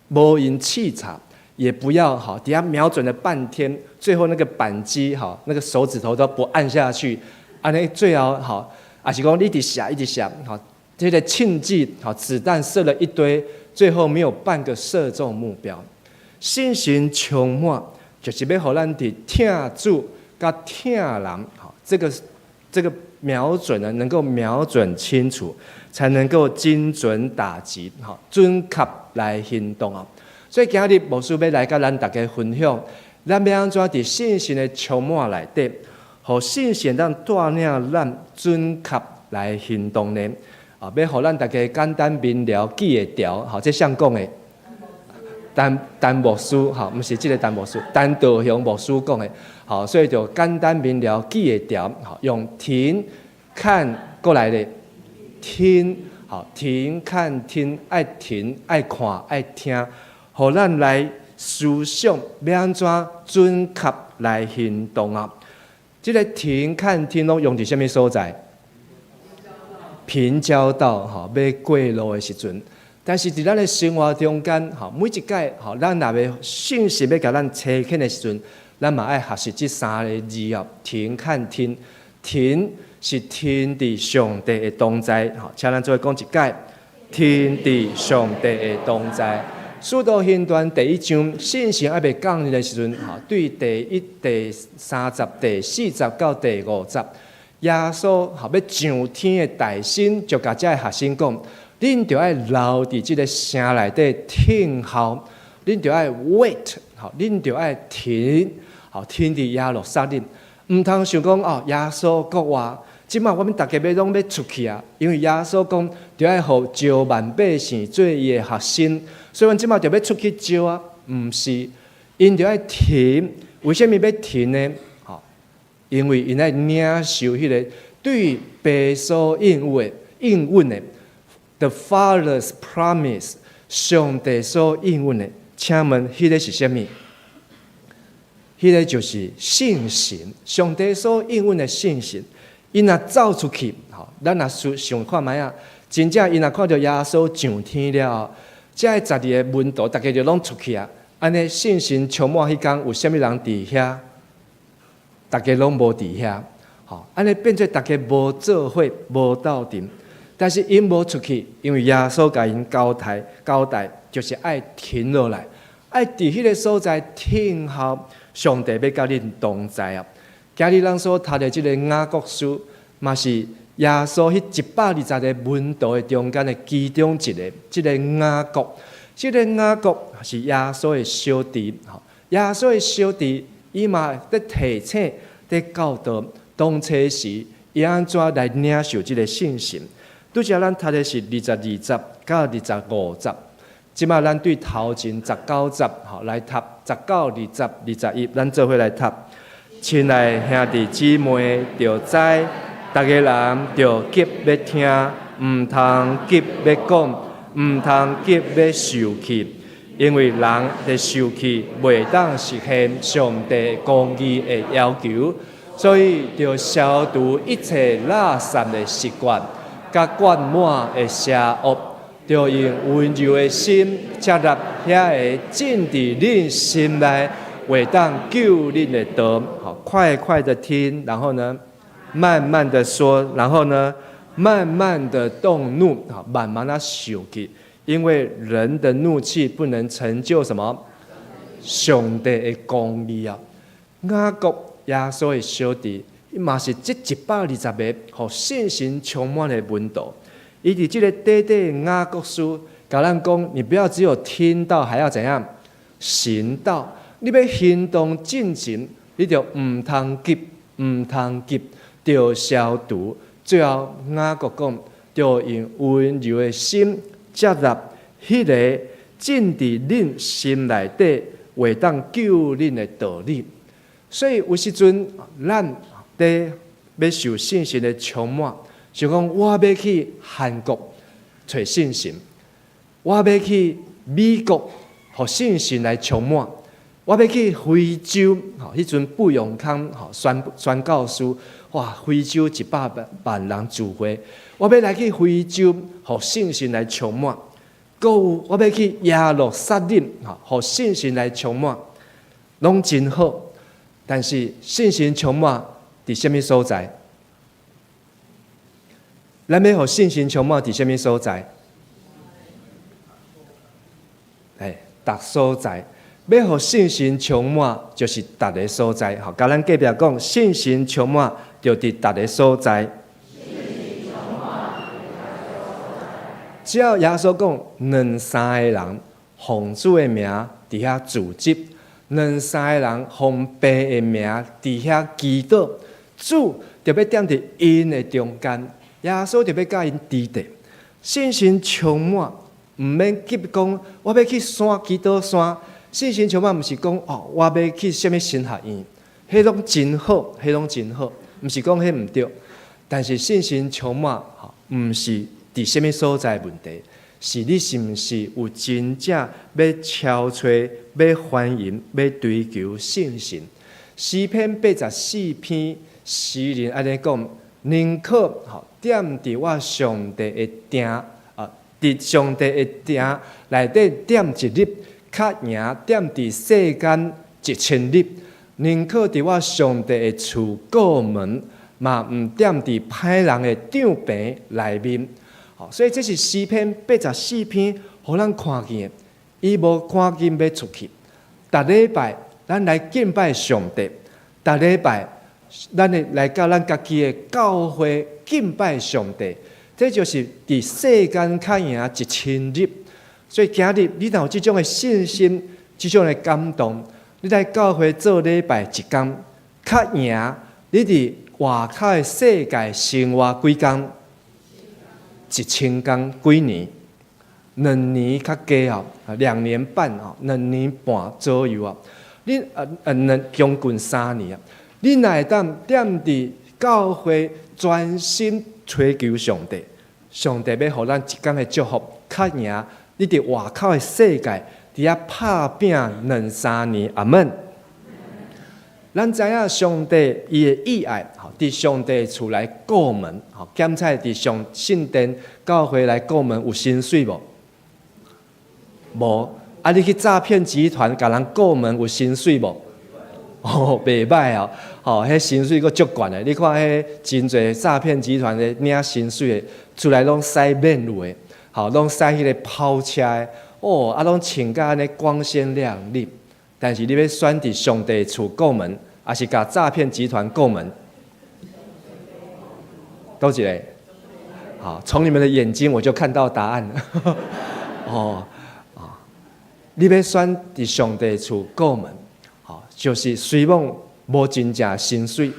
無閒刺插，也不要吼佇遐瞄準了半天，最後那個扳機吼，那個手指頭都不按下去，按呢最後吼，抑是講你一直射一直射，吼，這个槍支吼子彈射了一堆，最後沒有半個射中目標。信心充滿，就是欲予咱佇疼主佮疼人，吼，這個瞄準呢，能夠瞄準清楚，才能夠精準打擊，吼，準確來行動啊。所以今日牧師欲來佮咱逐家分享，咱欲按怎佇信心的充滿內底，予信心當帶領咱準確來行動呢？啊，欲予咱逐家簡單明了記會牢，吼，這誰講的？陳陳牧師吼，毋是這个陳牧師，陳道雄牧師講的，吼，所以就簡單明了記會牢，吼，用停看過來咧聽，吼，停看聽，愛停愛看愛聽，予咱來思想欲按怎準確來行動啊！這个停看聽攏用佇啥物所在？平交道吼，欲過路的時陣。但是佇咱的生活中間，吼，每一擺吼，咱若欲聖神欲共咱差遣的時陣，咱嘛愛學習這三个字哦：停、看、聽。停是停佇上帝的同在，吼，請咱做伙講一擺：停佇上帝的同在。使徒行傳第一章，聖神猶未降臨的時陣，吼，對第一、第三節、第四節到第五節，耶穌吼欲上天的大身，就共遮个學生講：恁著愛留佇這个城內底等候，恁著愛 wait，吼，恁著愛停，吼，停佇耶路撒冷，毋通想講哦，耶穌復活，這馬阮逐家欲攏欲出去啊，因為耶穌講著愛予招萬百姓做伊的學生，所以阮這馬著欲出去招啊，毋是，𪜶著愛停，為啥物欲停呢？吼，因為𪜶愛領受彼个對父所應允的應允的。The Father's promise，上帝所應允的，請問彼个是啥物？彼个就是聖神，上帝所應允的聖神。𪜶若走出去，吼，咱若想想看覓仔，真正𪜶若看著耶穌上天了後，遮个十二个門徒，逐家就攏出去啊。按呢聖神充滿彼工，有啥物人佇遐？逐家攏無佇遐，吼，按呢變做逐家無做伙，無鬥陣。但是𪜶無出去，因為耶穌共𪜶交代，交代就是愛停落來，愛佇彼个所在等候上帝欲佮恁同在啊！今日咱所讀的這个雅各書，嘛是耶穌彼120個門徒的中間的其中一个，這个雅各，這个雅各是耶穌的小弟，吼，耶穌的小弟，伊嘛佇提醒、佇教導，當初時伊按怎來領受這个聖神。拄才咱讀的是22節到25節，這馬咱對頭前19節吼來讀19、20、21，咱做伙來讀。親愛兄弟姊妹，著知，逐个人著急欲聽，毋通急欲講，毋通急欲受氣，因為人的受氣袂當實現上帝公義的要求，所以著消除一切垃圾的習慣。佮灌滿的邪惡，著用溫柔的心接納遐个進佇恁心內，會當救恁的道。好，快快的聽，然後呢，慢慢的說，然後呢，慢慢的動怒，好，慢慢的受氣，因為人的怒氣不能成就什麼？上帝的公義啊！雅各耶穌的小弟。伊嘛是這120個予聖神充滿的門徒。伊佇這个短短雅各書，共咱講，你不要只有聽到，還要怎樣行道？你欲行動進前，你就毋通急，毋通急，著消除。最後雅各講，著用溫柔的心接納彼个進佇恁心內底，會當救恁的道理。所以有時陣咱佇欲受聖神的充滿，想講我欲去韓國揣聖神，我欲去美國，予聖神來充滿，我欲去非洲，吼，彼陣布永康吼宣宣教師，哇，非洲100萬人聚會，我欲來去非洲，予聖神來充滿，閣有我欲去耶路撒冷，吼，予聖神來充滿，攏真好，但是聖神充滿佇啥物所在？咱欲予聖神充滿佇啥物所在？哎，逐所在，欲予聖神充滿，就是逐个所在。吼，共咱隔壁講，聖神充滿就佇逐个所在。只要耶穌講兩三个人奉主的名佇遐聚集，兩三个人奉父的名佇遐祈禱，主就欲踮佇𪜶的中間，耶穌就欲佮𪜶佇咧，聖神充滿，毋免急講，我欲去山祈禱山，信心充滿，毋是講哦，我欲去啥物神學院，彼攏真好，彼攏真好，毋是講彼毋對。但是信心充滿，吼，毋是佇啥物所在問題，是你是毋是有真正欲敲揣、欲歡迎、欲追求聖神？詩篇84篇，詩人按呢講：寧可吼踮佇我上帝的殿啊，佇上帝的殿內底踮一日，較贏踮佇世間1000日。寧可佇我上帝的厝過門，嘛毋踮佇歹人的帳棚內面。吼，所以這是詩篇八十四篇，予咱看見的。伊無趕緊欲出去，逐禮拜咱來敬拜上帝，逐禮拜咱會來到咱家己的教會敬拜上帝，這就是佇世間較贏1000日。所以今日你若有這種的信心，這種的感動，你來教會做禮拜一工，較贏你佇外口的世界生活幾工？1000工幾年？2年較加哦，2年半哦，2年半左右啊。你將近3年啊。你若會當踮佇教會專心追求上帝，上帝欲予咱一工的祝福，較贏你佇外口的世界佇遐拍拚兩三年。阿門。咱知影上帝伊的意愛，吼，佇上帝厝來過門，吼，檢查佇上聖殿教會來過門有薪水無？無。啊，你去詐騙集團共人過門有薪水無？哦，袂䆀哦，吼，彼薪水閣足懸的。你看彼真濟詐騙集團的領薪水的，出來攏駛免路的，吼，攏駛彼個跑車的，哦，啊，攏穿甲按呢光鮮亮麗。但是你欲選佇上帝厝過門，抑是共詐騙集團過門？佗一个？好，從你們的眼睛我就看到答案了。哦，啊，你欲選佇上帝厝過門，吼，就是雖罔無真正薪水，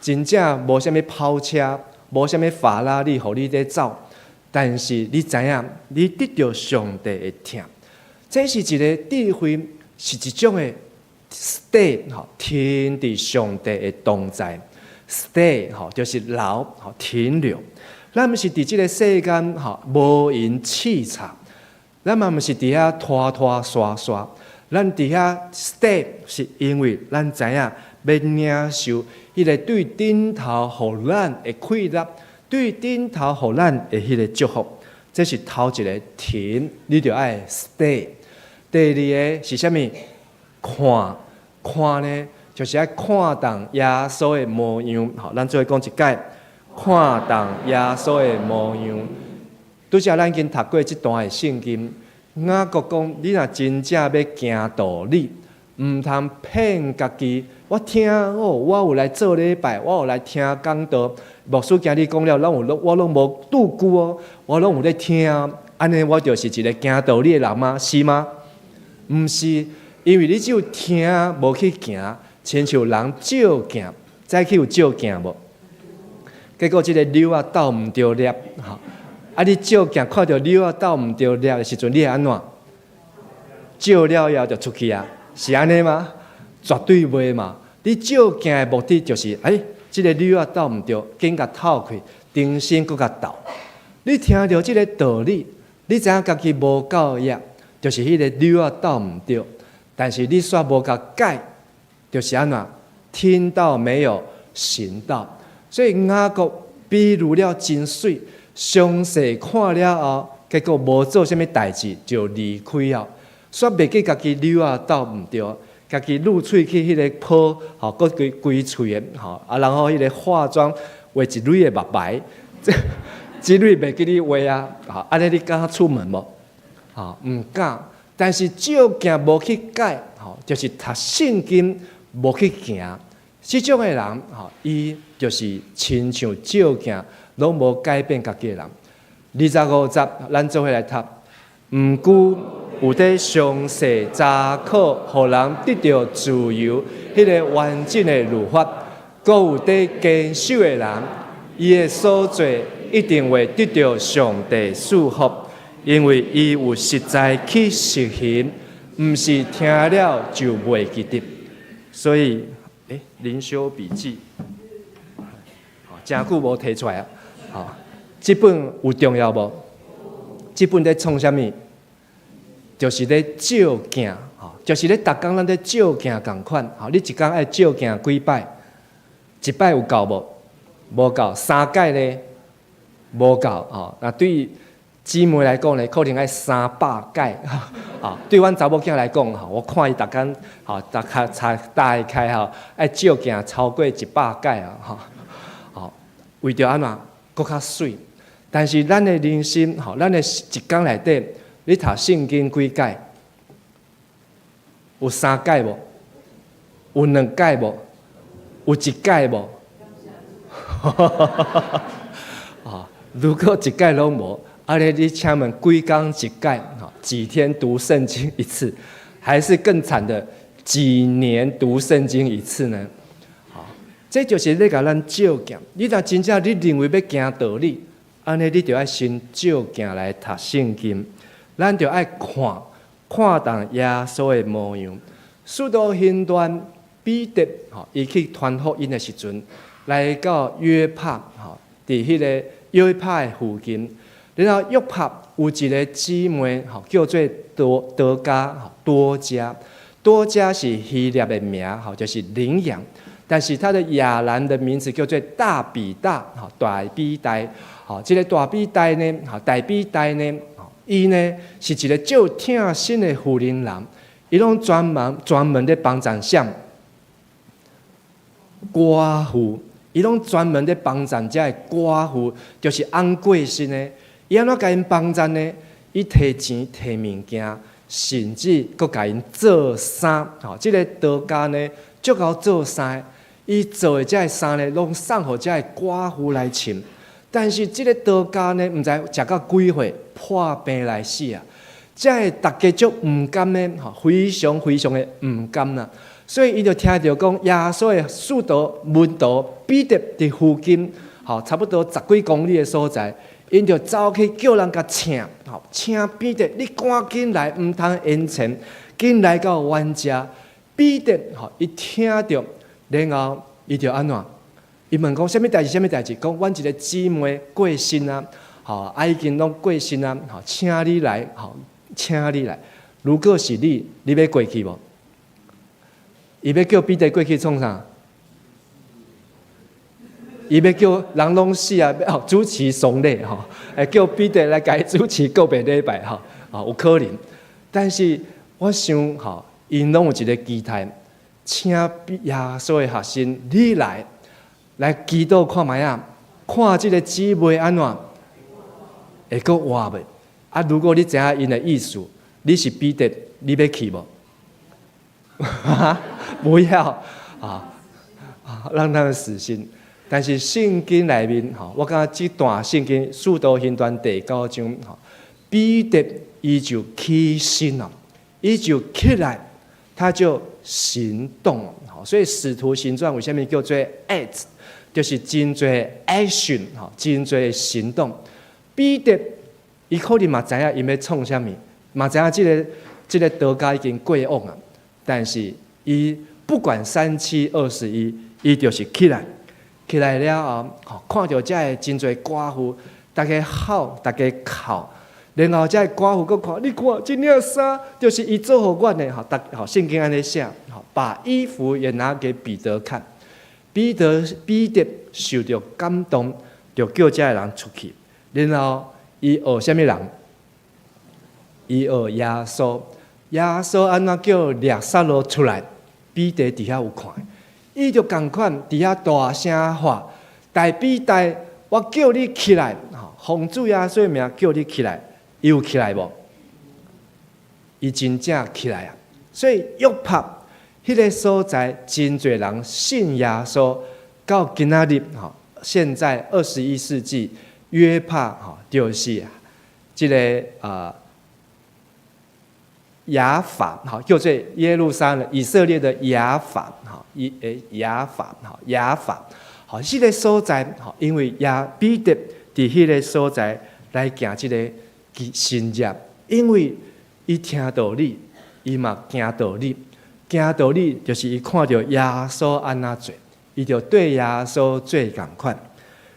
真正無啥物跑車，無啥物法拉利予你咧走，但是你知影，你得著上帝的疼，這是一个智慧，是一種的 stay 吼，停佇上帝的同在，stay 吼就是留吼停留。咱毋是佇這个世間吼無閒刺插，咱嘛毋是佇遐拖拖沙沙，咱佇遐 stay 是因為咱知影欲領受彼个對頂頭予咱的快樂，對頂頭予咱的彼个祝福。這是頭一个停，你著愛 stay。第二个是啥物？看看呢，就是愛看重耶穌的模樣。吼，咱做伙講一擺，看重耶穌的模樣。拄才咱已經讀過這段的聖經，雅各講，你若真正欲行道理，毋通騙家己。我聽哦，我有來做禮拜，我有來聽講道。牧師今日講了，攏有，我攏無拄久哦，我攏有咧聽。按呢，我就是一个行道理的人嗎？是嗎？毋是，因為你只有聽無去行，親像人照鏡，早起有照鏡無？結果這个鈕仔鬥毋著粒，吼！啊，你照鏡看著鈕仔鬥毋著粒的時陣，你會按怎？照了以後就出去啊？是按呢嗎？絕對袂嘛！你照鏡的目的就是，欸，這个鈕仔鬥毋著，緊共透開，重新閣共鬥。你聽著這个道理，你知影家己無夠額，就是彼个鈕仔鬥毋著，但是你煞無共改，就是按怎？聽道沒有行道，所以雅各比喻了真媠，詳細看了後，結果無做啥物代誌就離開了，煞袂記家己鈕仔鬥毋著，家己露喙去彼个泡，吼，閣規規喙的，吼，啊，然後彼个化妝畫一蕊的目眉，這這蕊袂記你畫啊，吼，按呢你敢出門無？吼，毋敢。但是照鏡無去改，吼，就是讀聖經無去行，這種的人，吼，伊就是親像照鏡，攏無改變家己的人。25節，咱做伙來讀。毋過有咧詳細查考，予人得著自由，彼个完整的律法，閣有咧堅守的人，伊的所做一定會得著上帝賜福。因為伊有實在去實行，毋是聽了就袂記得。所以，靈修筆記，誠久無提出來啊。吼，這本有重要無？這本咧創啥物？就是咧照鏡，吼，就是咧逐工咱咧照鏡仝款。吼，你一工愛照鏡幾擺？一擺有夠無？無夠。三擺呢？無夠。吼，那對姊妹來講呢，可能愛300擺。啊，對阮查某囝來講，吼，我看伊逐工，吼，逐較查大概吼，愛照鏡超過100擺啊，吼，吼，為著按怎，閣較媠。但是咱的人生，吼，咱的一工內底，你讀聖經幾擺？有三擺無？有兩擺無？有一擺無？啊，如果一擺攏無，按呢你請問幾工一擺？吼，幾天讀聖經一次，還是更慘的幾年讀聖經一次呢？好，這就是咧共咱照鏡。你若真正你認為欲行道理，按呢你就愛先照鏡來讀聖經。咱就愛看，看當耶穌的模樣。使徒行傳彼得，吼，伊去傳福音的時陣，來到約帕，吼，佇彼个約帕的附近，然後約帕有一个姊妹，吼，叫做多多加，吼，多加，多加是希臘的名，吼，就是羚羊。但是他的亞蘭的名字叫做大比大，吼，大比大，吼，這个大比大呢，吼，大比大呢。伊呢是一个足疼心的婦人人，伊攏專門咧幫贊啥寡婦，伊攏專門咧幫贊遮个寡婦，就是翁過身的。伊按怎共𪜶幫贊呢？伊提錢提物件，甚至閣共𪜶做衫。吼，這个多加呢，足𠢕做衫，伊做的遮个衫呢，攏送予遮个寡婦來穿。但是這个多加呢，毋知食到幾歲破病來死啊！遮个大家足毋甘的，吼，非常非常的毋甘啦。所以伊就聽著講耶穌的使徒門徒彼得佇附近，吼，差不多十幾公里的所在，𪜶就走去叫人共請，吼，請彼得，你趕緊來，毋通延遲，緊來到阮遮。彼得吼，伊聽著，然後伊就按怎？伊問講啥物代誌？啥物代誌？講阮一个姊妹過身啊，吼，啊已經攏過身啊，吼，請你來，吼，請你來。如果是你，你欲過去無？伊欲叫彼得過去創啥？伊欲叫人攏死啊！哦，主持喪禮吼，會叫彼得來共伊主持告別禮拜吼，啊，有可能。但是我想吼，𪜶攏有一个期待，請耶穌的學生你來。來祈禱看覓仔，看這个姊妹按怎會閣活袂？啊，如果你知影𪜶的意思，你是彼得，你欲去無？不要啊！啊，讓他們死心。但是聖經內面吼，我感覺這段聖經《使徒行傳》第九章吼，彼得伊就起身了，伊就起來，他就行動。所以《使徒行傳》為啥物叫做 Acts？就是真濟 action 吼，真濟行動。彼得伊可能嘛知影𪜶欲創啥物，嘛知影這个多加已經過往啊。但是伊不管三七二十一，伊就是起來，起來了後，吼，看著遮个真濟寡婦，逐家哭，逐家哭，然後遮个寡婦閣看，你看這領衫就是伊做予阮的，吼，逐吼聖經按呢寫，吼，把衣服也拿給彼得看。彼得受著感動，就叫遮个人出去。然後伊學啥物人？伊學耶穌。耶穌按怎叫拉撒路出來？彼得佇遐有看，伊就仝款佇遐大聲喊：大比大，我叫你起來！吼，奉主耶穌的名叫你起來，伊有起來無？伊真正起來啊！所以約帕彼个所在真濟人信耶穌，到今仔日吼，現在21世紀約帕吼，就是這个雅法，吼，叫做耶路撒冷以色列的雅法，吼，以雅法，吼，雅法，吼，彼个所在，吼，因為耶彼得佇彼个所在來行這个神蹟，因為伊聽道理，伊嘛行道理，行道理就是伊看著耶穌按怎做，伊就對耶穌做仝款。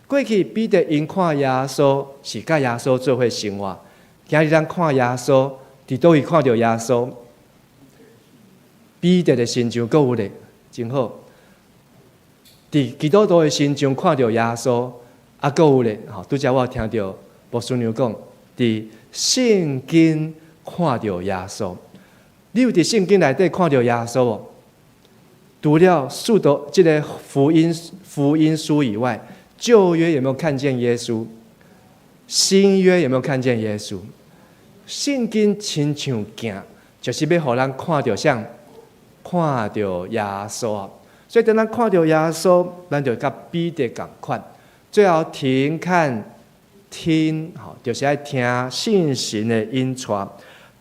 過去彼得𪜶看耶穌是佮耶穌做伙生活，今日咱看耶穌，佇佗位看著耶穌？彼得的身上閣有咧，真好。佇基督徒的身上看著耶穌，啊，閣有咧，吼，拄才我有聽著牧師娘講，佇聖經看著耶穌。你有佇聖經內底看著耶穌無？除了使徒這个福音書以外，舊約有沒有看見耶穌？新約有沒有看見耶穌？聖經親像鏡，就是欲予咱看著啥？看著耶穌。所以當咱看著耶穌，咱就佮彼得仝款。最後停看聽，吼，就是愛聽聖神的引帶。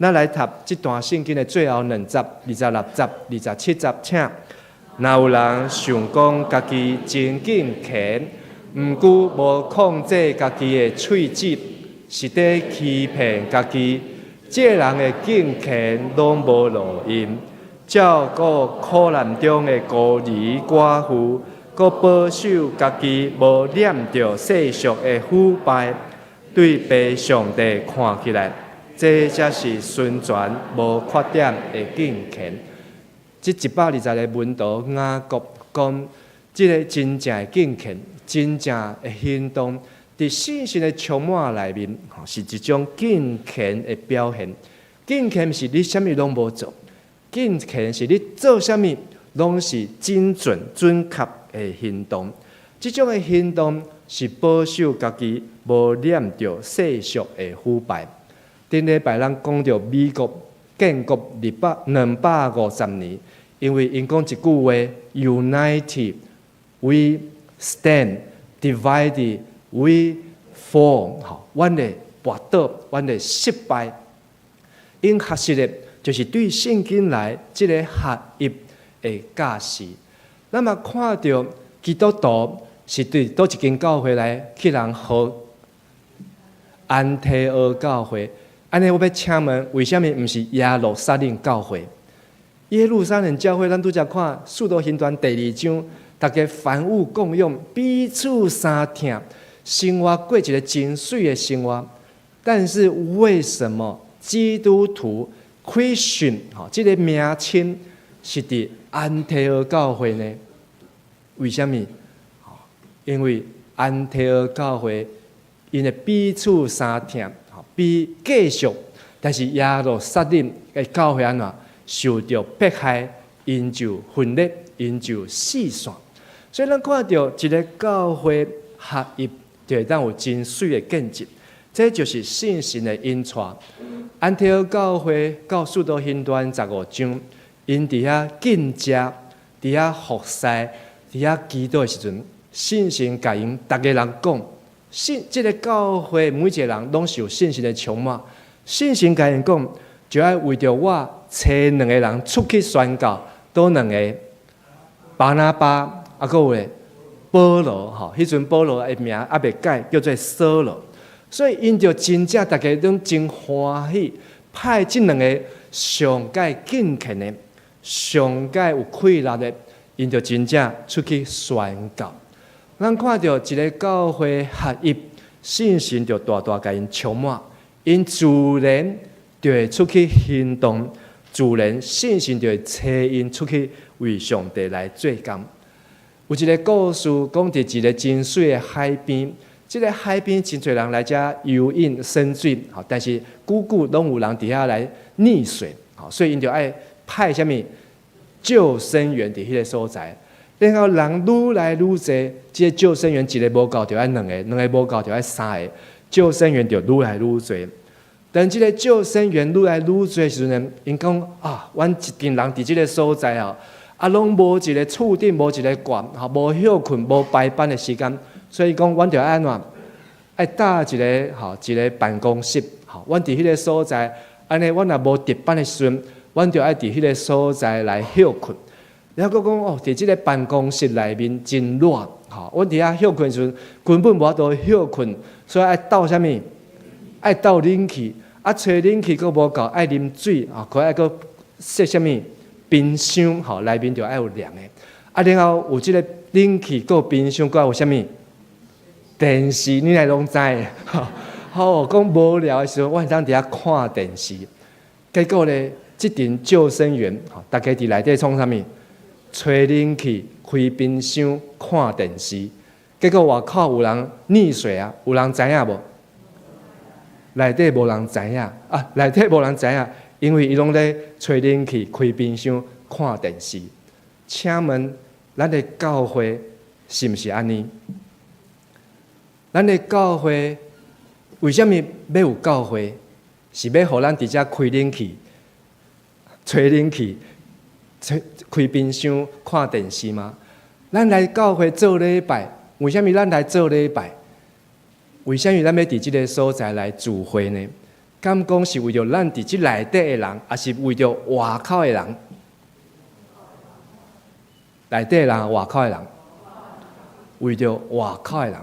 咱來讀這段聖經的最後兩節，26節、27節，請。若有人想講家己真敬虔，毋過無控制家己的喙舌，是佇欺騙家己。這人的敬虔攏無路用。照顧苦難中的孤兒寡婦，閣保守家己無染著世俗的腐敗，對父上帝看起來，這才是純全無缺點的敬虔。這120個門徒雅各講，這个真正的敬虔，真正的行動，佇聖神的充滿內面，是一種敬虔的表現。敬虔毋是你啥物攏無做。敬虔是你做啥物攏是精準準確的行動，這種的行動是保守家己無染著世俗的腐敗。頂禮拜咱講著美國建國250年，因為𪜶講一句話：United we stand, divided we fall。吼，阮會跋倒，阮會失敗。𪜶學習的，就是對聖經來這个合一的教示。咱嘛看著基督徒是對佗一間教會來去人號安提阿教會。按呢，我欲請問，為啥物毋是耶路撒冷教會？耶路撒冷教會，咱拄才看《使徒行傳》第二章，大家凡物共用，彼此相疼，生活過一个真媠的生活。但是為什麼基督徒 Christian 吼，這个名稱是佇安提阿教會呢？為啥物？因為安提阿教會𪜶會彼此相疼，比繼續，但是耶路撒冷的教會按怎受著迫害，𪜶就分裂，𪜶就四散。所以咱看著一个教會合一，就會當有真媠的見證。這就是聖神的引帶。安提阿教會到使徒行傳15章，𪜶佇遐禁食，佇遐服侍，佇遐祈禱的時陣，聖神共𪜶逐个人講，聖這个教會每一个人攏受聖神的充滿。聖神共𪜶講，就愛為著我揣兩个人出去宣教，佗兩个？巴拿巴，啊，閣有咧保羅吼，彼陣保羅的名猶未改，叫做掃羅。所以𪜶就真正逐家攏真歡喜，派這兩个上蓋敬虔的、上蓋有氣力的，𪜶就真正出去宣教。咱看著一个教會合一，聖神就大大共𪜶充滿，𪜶自然就會出去行動，自然聖神就會差𪜶出去為上帝來做工。有一个故事講佇一个真媠的海邊。這个海邊真濟人來遮游泳耍水，吼，但是久久攏有人佇遐來溺水，吼，所以𪜶就愛派啥物救生員佇彼个所在。然後人愈來愈濟，這个救生員一个無夠就愛兩个，兩个無夠就愛三个，救生員就愈來愈濟。當這个救生員愈來愈濟的時陣，𪜶講啊，阮一群人佇這个所在哦，啊，攏無一个厝頂，無一个掛，吼，無歇睏，無排班的時間。所以講，阮著愛按怎？愛搭一个吼，一个辦公室，吼，阮佇彼个所在，按呢，阮若無值班的時陣，阮就愛佇彼个所在來歇睏。然後閣講哦，佇這个辦公室內面真熱，吼，阮佇遐歇睏時陣，根本無法度歇睏，所以愛鬥啥物？愛鬥冷氣，啊，吹冷氣閣無夠，愛啉水啊，閣愛閣設啥物冰箱，吼，內面就愛有涼的。啊，然後有這个冷氣，閣有冰箱，閣愛有啥物電視，你若攏知？好，講無聊的時陣，我會當佇遐看電視。結果咧，這陣救生員，吼，逐家佇內底創啥物？吹冷氣、開冰箱、看電視。結果外口有人溺水啊，有人知影無？內底無人知影啊，內底無人知影，因為伊攏咧吹冷氣、開冰箱、看電視。請問，咱的教會是毋是按呢？咱的教會為啥物欲有教會？是欲予咱佇遮開冷氣、吹冷氣、吹開冰箱、看電視嗎？咱來教會做禮拜，為啥物咱來做禮拜？為啥物咱欲佇這个所在來聚會呢？敢講是為著咱佇這內底的人，抑是為著外口的人？內底的人，外口的人，為著外口的人。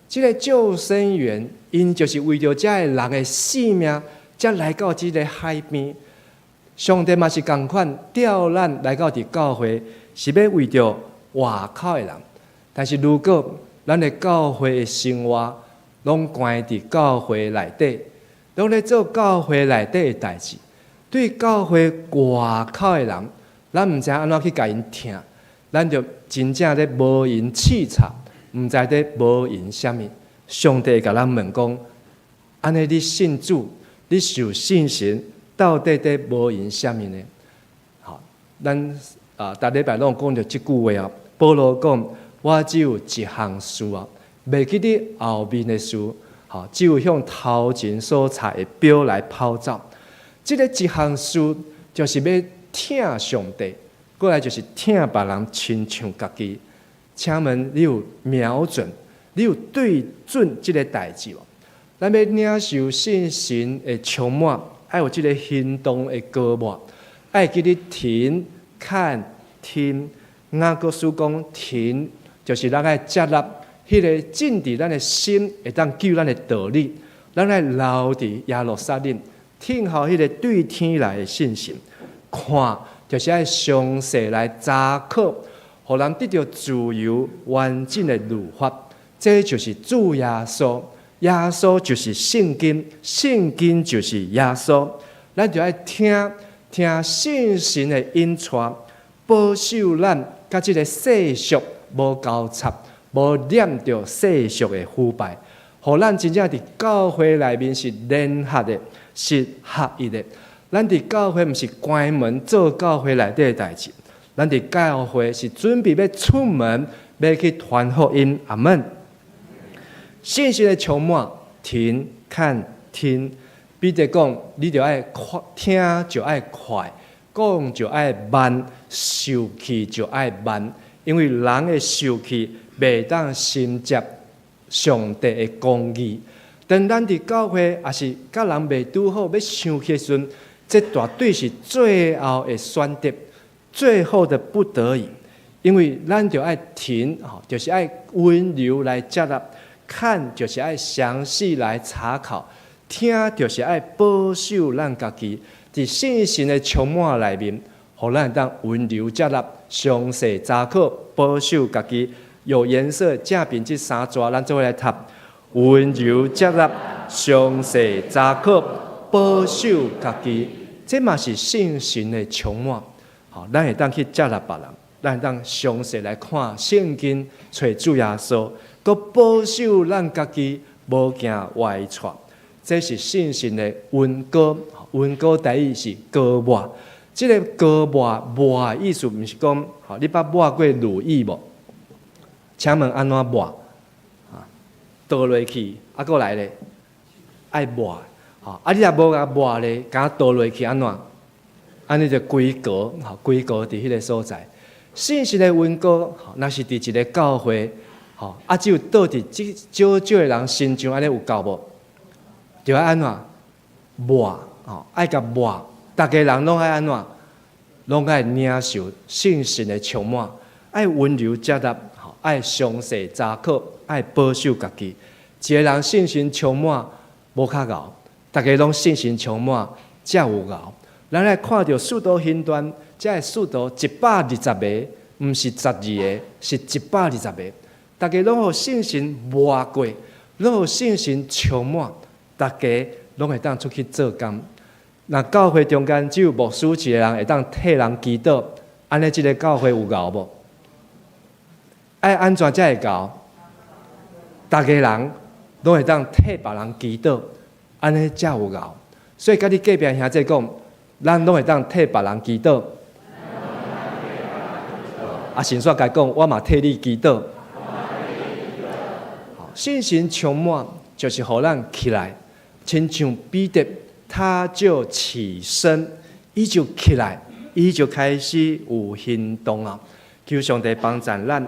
這个救生員，𪜶就是為著遮个人的性命，才來到這个海邊。上帝嘛是仝款調咱來到佇教會，是欲為著外口的人。但是如果咱的教會的生活攏關佇教會內底，攏咧做教會內底的代誌，對教會外口的人，咱毋知按怎去共𪜶疼，咱就真正咧無閒刺插，毋知咧無閒啥物。上帝會共咱問講：按呢你信主，你受聖神，到底咧無閒啥物呢？好，咱啊，逐禮拜攏講著這句話啊。保羅講：我只有一項事啊，袂記得後面的事，吼，只有向頭前所差的標來跑走。這个一項事就是欲疼上帝，過來就是疼別人，親像家己。請問你有瞄準，你有對準這个代誌無？咱欲領受聖神的充滿，愛有這个行動的膏抹，愛記得停、看、聽。雅各書講停，就是咱愛接納彼个進佇咱的心，會當救咱的道理。咱愛留佇耶路撒冷，聽候彼个對天來的信心。看，就是愛詳細來查考，予人得著自由完整的律法。這就是主耶穌，耶穌就是聖經，聖經就是耶穌。咱就愛聽聽聖神的引帶，保守咱佮這个世俗無交插，無染著世俗的腐敗，予咱真正佇教會內面是聯合的，是合一的。咱佇教會毋是關門做教會內底的代誌，咱佇教會是準備欲出門，欲去傳福音。阿門。信心的充滿，停、看、聽。彼得講，你著愛快，聽就愛快，講就愛慢，受氣就愛慢，因為人的受氣袂當承接上帝的公義。當咱佇教會，抑是佮人袂拄好，欲生氣的時陣，這絕對是最後的選擇，最後的不得已。因為咱著愛停，吼，就是愛溫柔來接納；看，就是愛詳細來查考；聽，就是愛保守咱家己。佇聖神的充滿內面，予咱會當溫柔接納、詳細查考、保守家己。有顏色正面這三逝，咱做伙來讀：溫柔接納、詳細查考、保守家己。這嘛是聖神的充滿。吼，咱會當去接納別人，咱會當詳細來看聖經，揣主耶穌，閣保守咱家己，無行歪趖。這是聖神的恩膏，恩膏台語是膏抹。這个膏抹抹的意思，毋是講，吼，你捌抹過乳液無？請問按怎抹？啊，倒落去，啊，閣來咧，愛抹，吼，啊，你若無共抹咧，敢倒落去按怎？按呢就規糊，吼，規糊佇彼个所在。聖神的恩膏，若是佇一个教會，吼，啊，只有倒佇這少少的人身上，按呢有夠無？就愛按怎抹，吼，愛共抹，逐个人攏愛按怎？攏愛領受聖神的充滿，愛溫柔接納，吼，愛詳細查考，愛保守家己。一个人聖神充滿，無較𠢕，逐家攏聖神充滿，才有𠢕。咱來看著使徒行傳，這个使徒120個，毋是12個，是120個。逐家攏予聖神摸過，攏予聖神充滿，逐家攏會當出去做工。若教會中間只有牧師一个人會當替人祈禱，按呢這个教會有𠢕無？愛按怎才會𠢕？逐家人攏會當替別人祈禱，按呢才有𠢕。所以，佮你隔壁兄弟講，咱攏會當替別人祈禱。啊，先煞共講，我嘛替你祈禱。聖神充滿，就是予咱起來，親像彼得，他就起身，伊就起來，伊就開始有行動啊！求上帝幫助咱，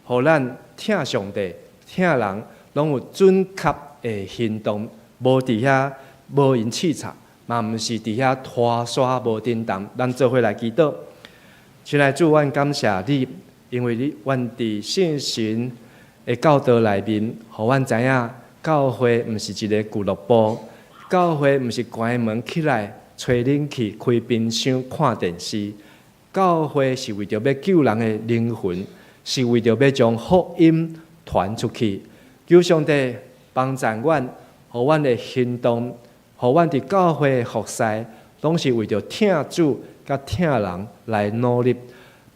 予咱疼上帝、疼人，攏有準確的行動，無佇遐無閒刺插，嘛毋是佇遐拖沙無振動。咱做伙來祈禱，親愛主，阮感謝你，因為你阮佇聖神的教導內面，予阮知影教會毋是一个俱樂部，教會毋是關門起來吹冷氣、開冰箱、看電視。教會是為著欲救人的靈魂，是為著欲將福音傳出去。求上帝幫助阮，予阮的行動，予阮佇教會的服侍，攏是為著疼主佮疼人來努力。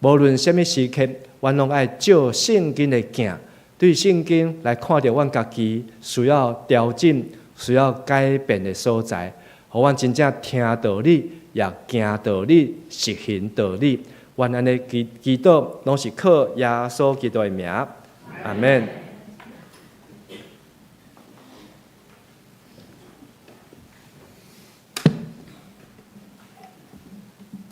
無論啥物時刻，阮攏愛照聖經的鏡，對聖經來看著阮家己需要調整、需要改變的所在，予阮真正聽道理，也行道理，實行道理。阮按呢祈祈禱，攏是靠耶穌基督的名，阿們。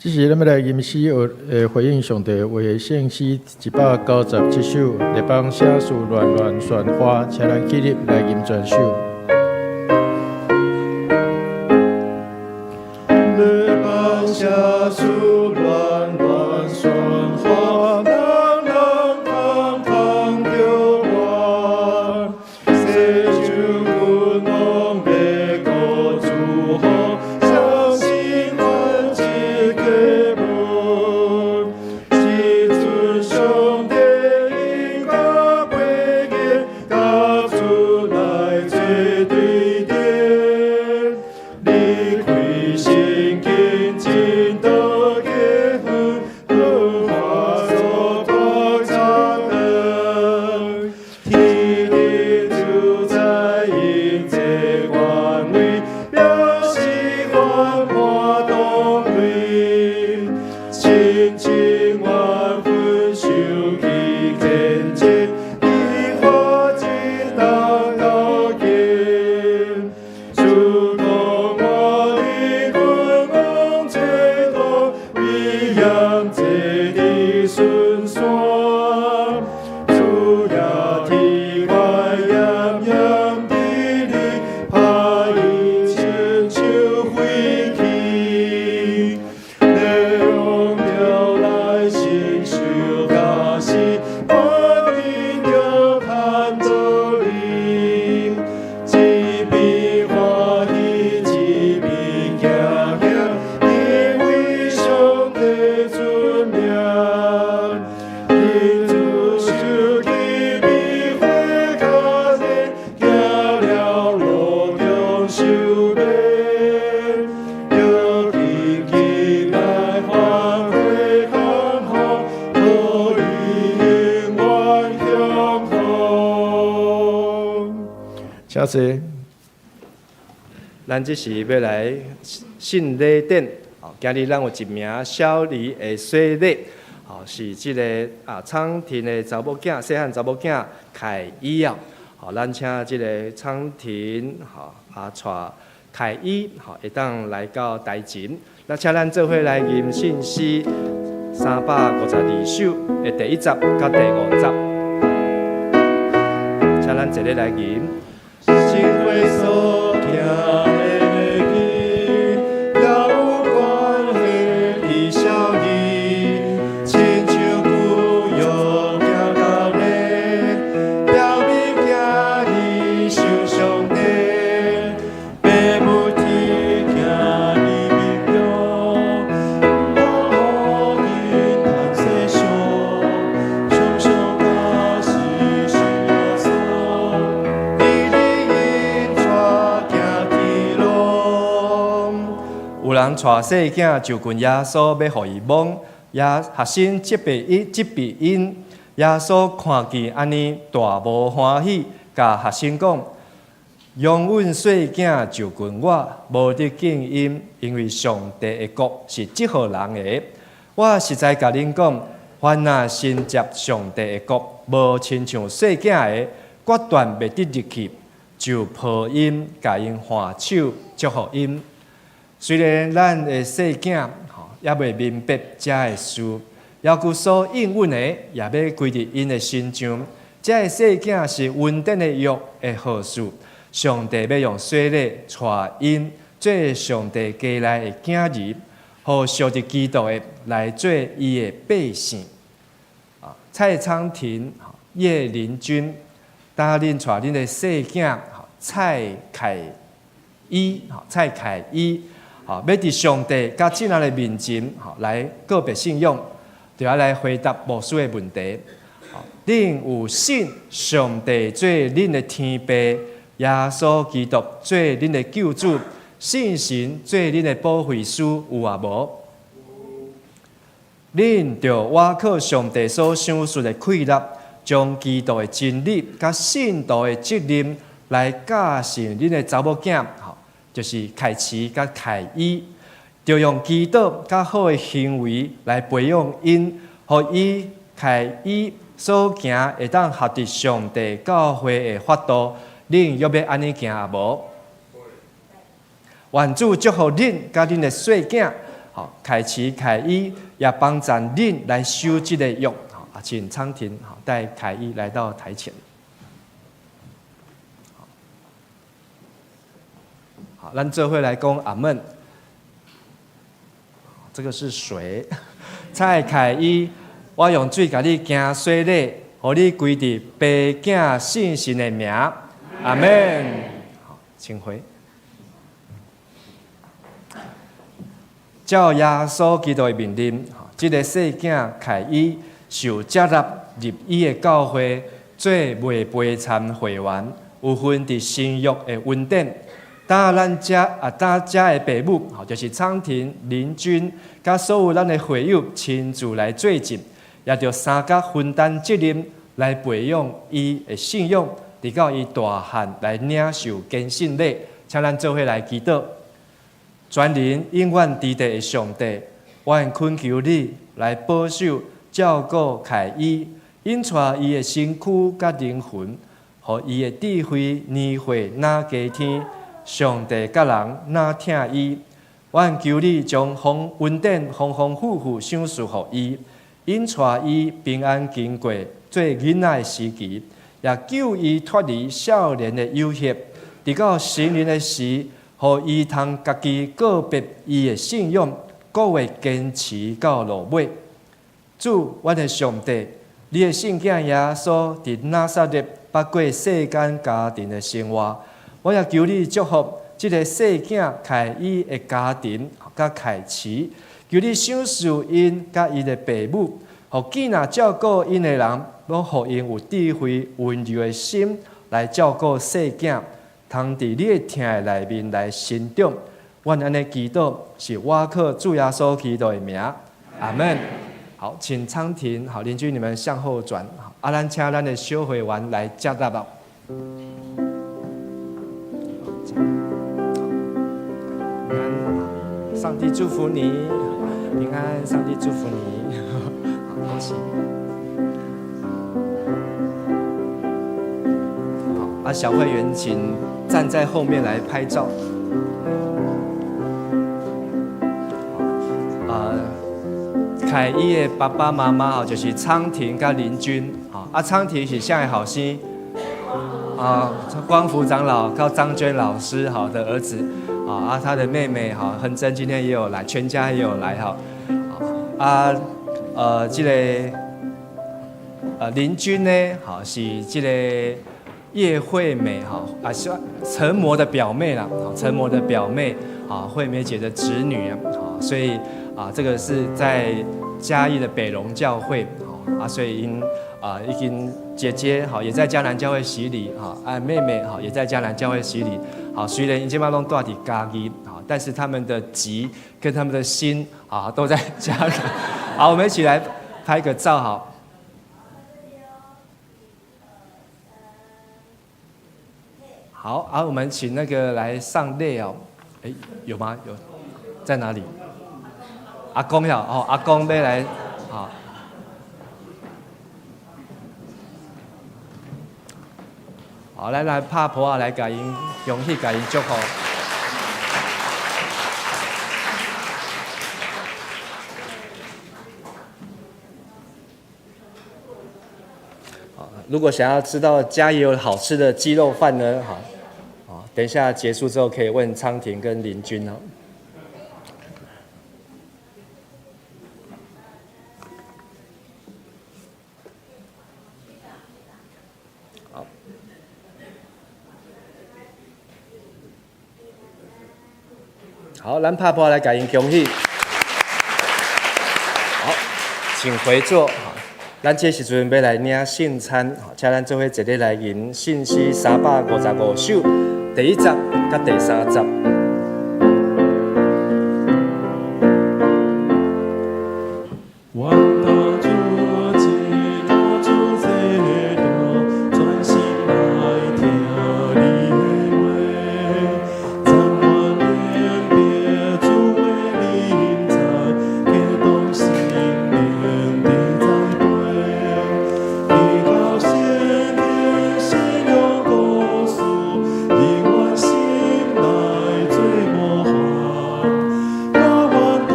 這時，咱欲來吟詩學，回應上帝話的聖詩197首，列邦聖事亂亂喧嘩，請咱起立來吟全首。列邦聖事亂亂喧嘩，人人空空著亂，世上君王欲顧諸侯，相信阮這個門，這陣上帝應該回應，甲主來做對點，離開聖經真道結婚，化作大盞燈，天地就在因這權威，表示繁華東歸，千千萬分受其牽制，依法真當到今。主講我的君王這土，威嚴這地順山，主也天快炎炎的日，拍伊親像火氣，你用表來承受家事，我緊著看道理，一邊歡喜，一邊驚嚇，因為上帝尊名，因主手機比火較熱，行了路中受鞭，著緊緊來歡喜康好，可以永遠享福。請坐。咱這時欲來聖禮典，吼，今日咱有一名小兒的洗禮，吼，是這个昌婷的查某囝，細漢查某囝凱伊啊，吼，咱請這个昌婷，吼，帶凱伊，吼，會當來到台前，那請咱做伙來吟聖詩352首的第一節佮第五節，請咱齊來吟。神話所聽的經，也有關係的小兒，親像舊約行到咧，表明行義受上帝，人帶細囝就近耶穌，欲予伊摸。耶學生責備𪜶，責備𪜶。耶穌看見按呢，大無歡喜，共學生講：容允細囝就近我，無得禁𪜶，因為上帝的國是這號人的。我實在共恁講，凡若承接上帝的國，無親像細囝的，決斷袂得入去。就抱𪜶，共𪜶挽手，祝福𪜶。雖然咱的細囝吼猶未明白遮的事，猶閣所應允的也欲歸佇𪜶的身上。這个細囝是恩典的約的號數，上帝欲用洗禮帶𪜶做上帝家內的囝兒，予屬佇基督的來做伊的百姓。啊，蔡昌廷、葉林君，今恁帶恁的細囝蔡凱伊，蔡凱伊，吼，欲佇上帝佮眾人的面前，吼來告白信仰，就愛來回答牧師的問題。恁有信上帝做恁的天父，耶穌基督做恁的救主，聖神做恁的保惠師，有抑無？恁著倚靠上帝所賞賜的氣力，將基督的真理佮信徒的責任來教訓恁的查某囝，吼，就是凱琪佮凱伊，著用祈禱佮好的行為來培養𪜶，予伊凱伊所行會當合佇上帝教會的法度，恁欲欲按呢行抑無？願主祝福恁佮恁的細囝，吼，凱琪凱伊也幫贊恁來守這个約，啊，請昌廷帶凱伊來到台前。好，咱做伙來講阿們。這個是誰？蔡凱伊，我用水共你行洗禮，予你歸佇爸囝聖神的名。阿們。好，請回。照耶穌基督的命令，這个細囝凱伊受接納入伊的教會，做袂陪參會員，有份佇新約的恩典。今咱遮啊，今遮的爸母，吼，就是昌廷、林君，佮所有咱的會友親自來做證，也著相佮分擔責任來培養伊的信仰，直到伊大漢來領受堅信禮。請咱做伙來祈禱。全能永遠佇地的上帝，我懇求你來保守、照顧凱伊，引帶伊的身軀佮靈魂，予伊的智慧年歲若加添。上帝佮人若疼伊，我求你將豐恩典豐豐富富賞賜予伊，引帶伊平安經過做囡仔的時期，也救伊脫離少年的誘惑，直到成人的時，予伊通家己告別伊的信仰，閣會堅持到落尾。主，阮的上帝，你的聖囝耶穌佇拿撒勒捌過世間家庭的生活。我也求你祝福這个細囝凱伊的家庭佮凱琪，求你賞賜𪜶佮伊的爸母，予囝若照顧𪜶的人，攏予𪜶有智慧、溫柔的心來照顧細囝，通佇你的疼的內面來成長。阮按呢祈禱，是倚靠主耶穌基督的名，阿們。好，請昌廷，好鄰居，你們向後轉。啊，咱請咱的小會員來接納咯。平安，上帝祝福你，平安，上帝祝福你，好，恭喜。好，啊，小會員請站在後面來拍照。啊，凱伊的爸爸媽媽哦，就是昌廷佮林君，啊，昌廷是啥的後生？啊，光福長老佮張娟老師好的兒子，啊，他的妹妹哈恆珍今天也有來，全家也有來哈，啊，這个林君呢，好是這個葉惠美哈，啊是陳模的表妹啦，陳模的表妹，啊惠美姐的侄女啊，所以啊這個是在嘉義的北榮教會，啊所以𪜶啊已經。姐姐好，也在迦南教會洗禮，哈，啊妹妹好，也在迦南教會洗禮，好，雖然𪜶這擺攏住佇嘉義，好，但是他們的籍跟他們的心啊都在嘉義。好，我們一起來拍個照，好。好，啊，我們請那個來上列哦。哎，有嗎？有，在哪裡？阿公要哦，阿公欲來，好。好，來來拍噗仔來共𪜶恭喜，共𪜶祝福。如果想要知道嘉義有好吃的雞肉飯呢？好，等一下結束之後可以問昌廷跟林君哦。好，好，咱拍噗仔來共𪜶恭喜。好，請回座。咱這時陣欲來領聖餐，請咱做伙齊來吟聖詩355首，第一節佮第三節。願大主這家主這道，專心來聽你的話，暫願明白主的臨在，激動心靈的栽培，依靠聖經信仰故事，永遠心內做模範，甲阮同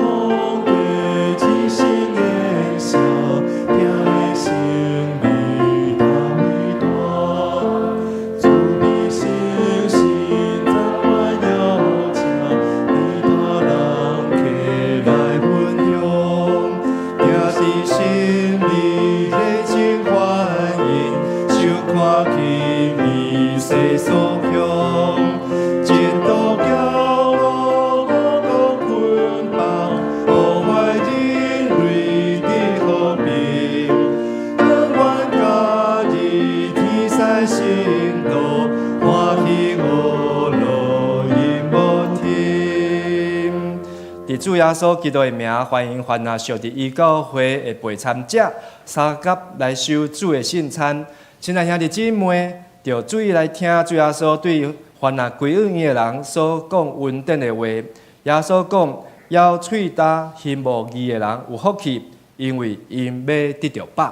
過一生宴席，疼的勝利較偉大，慈悲誠實讚阮邀請，其他人客來分享，行佇心裡熱情歡迎，相看起伊勢所向，前途驕傲五穀捆綁，破壞人類的和平，永遠嘉義天使聖道，歡喜樂樂音無停。佇主耶穌基督的名，歡迎凡若屬佇伊教會的陪參者，相佮來受主的聖餐。親愛兄弟姊妹，著注意來聽主耶穌對凡若歸向伊的人所講恩典的話。耶穌講：枵喙焦、心無義的人有福氣，因為𪜶欲得著飽。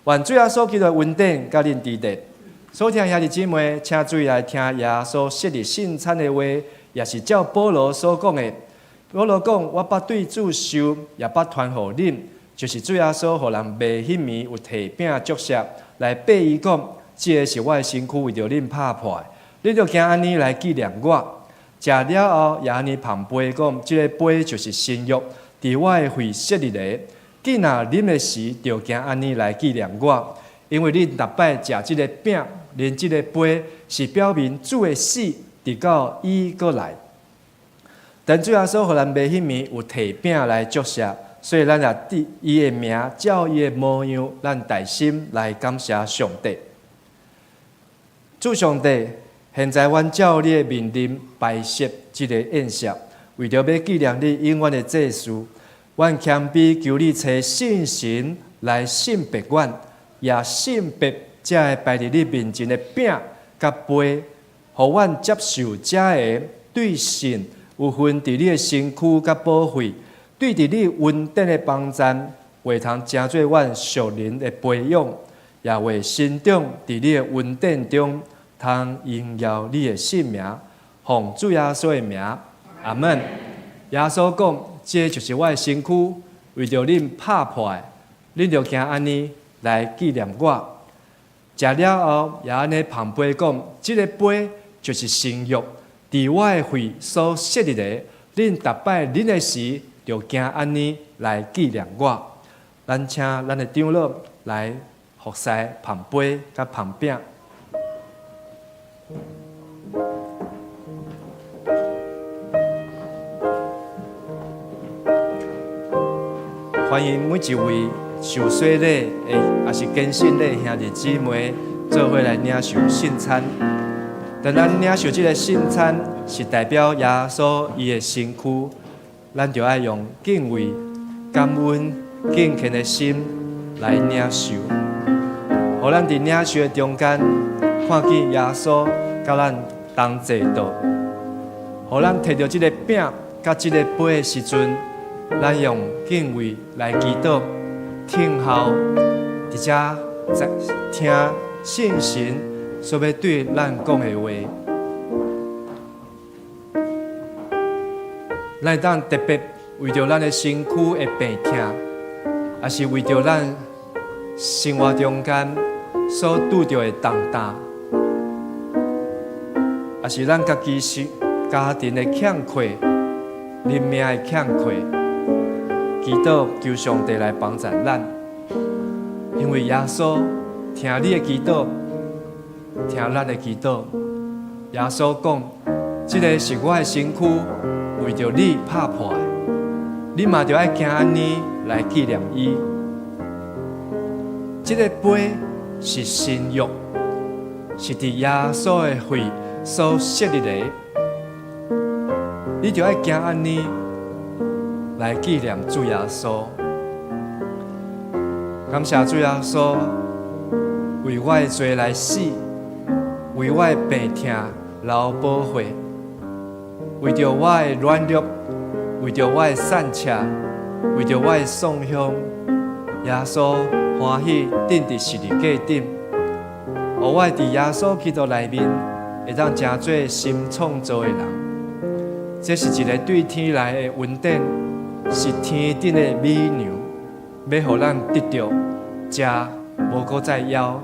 願主耶穌基督的恩典佮恁佇咧。所聽兄弟姊妹，請注意來聽耶穌設立聖餐的話，也是照保羅所講的。保羅講：我捌對主受，也捌傳予恁，就是主耶穌予人賣彼暝有提餅祝謝，來擘伊講：這个是我的身軀，為著恁拍破的，恁著行按呢來紀念我。食了後，也按呢捧杯講：這个杯就是新約，佇我的血設立的。既若啉的時，著行按呢來紀念我。因為恁逐擺食這个餅，啉這个杯，是表明主的死，直到伊閣來。但主耶穌予人賣彼暝有提餅來祝謝，所以咱也佇伊的名，照伊的模樣，咱大心來感謝上帝。主上帝，現在阮照你的命令擺設這个宴席，為著欲紀念你永遠的祭司，阮謙卑求你差聖神來聖別阮，也聖別這个擺佇你面前的餅佮杯，予阮接受這个對信有份佇你的身軀佮寶血，對佇你恩典的幫贊，會通成做阮屬靈的培養，也會成長佇你的恩典中，通榮耀你的聖名，奉主耶穌的名，阿門。耶穌講：這就是我的身軀，為著恁拍破的，恁著行按呢來紀念我。食了後，也按呢捧杯講：這个杯就是新約，佇我的血所設立的。恁逐擺啉的時，著行按呢來紀念我。咱請咱的長老來服侍捧杯佮捧餅。歡迎每一位受洗禮的，抑是堅信禮兄弟姊妹，做伙來領受聖餐。當咱領受這个聖餐，是代表耶穌伊的身軀，咱就愛用敬畏、感恩、敬虔的心來領受。予咱佇領受的中間，看見耶穌佮咱同齊到。予咱提著這个餅佮這个杯的時陣，咱用敬畏來祈禱、聽候，佇遮在聽聖神所欲對咱講的話。咱會當特別為著咱的身軀的病痛，抑是為著咱生活中間所拄著的重擔，抑是咱家己是家庭的欠缺、靈命的欠缺，祈禱求上帝來幫助咱，因為耶穌聽你的祈禱，聽咱的祈禱。耶穌講：這个是我的身軀，為著你拍破的，你嘛著愛行按呢來紀念伊。這个杯是新約，是佇耶穌的血所設立的，你著愛行按呢來紀念主耶穌。感謝主耶穌為我的罪來死，為我的病痛流寶血，為著我的軟弱，為著我的散赤，為著我的喪鄉，耶穌歡喜釘佇十字架頂，予我佇耶穌基督內面會當成做新創造的人。這是一个對天來的恩典，是天頂的美糧，欲予咱得著，食無閣再枵，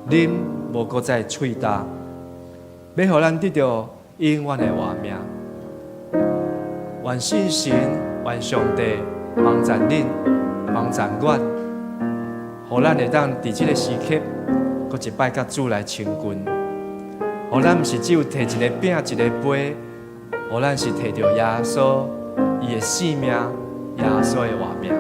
啉無閣再喙焦，欲予咱得著永遠的活命。願聖神，願上帝幫助恁，幫助阮，予咱會當佇這个時刻，閣一擺佮主來親近。予咱毋是只有提一个餅一个杯，予咱是提著耶穌伊的性命，耶穌的活命。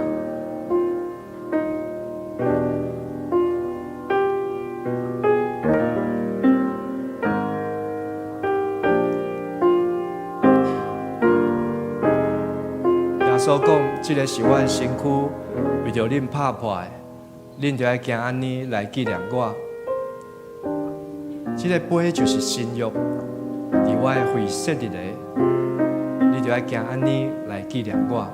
耶穌講：這个是我的身軀，為著恁拍破的，恁著愛行按呢來紀念我。這个杯就是新約，佇我的血設立的，你著愛行按呢來紀念我。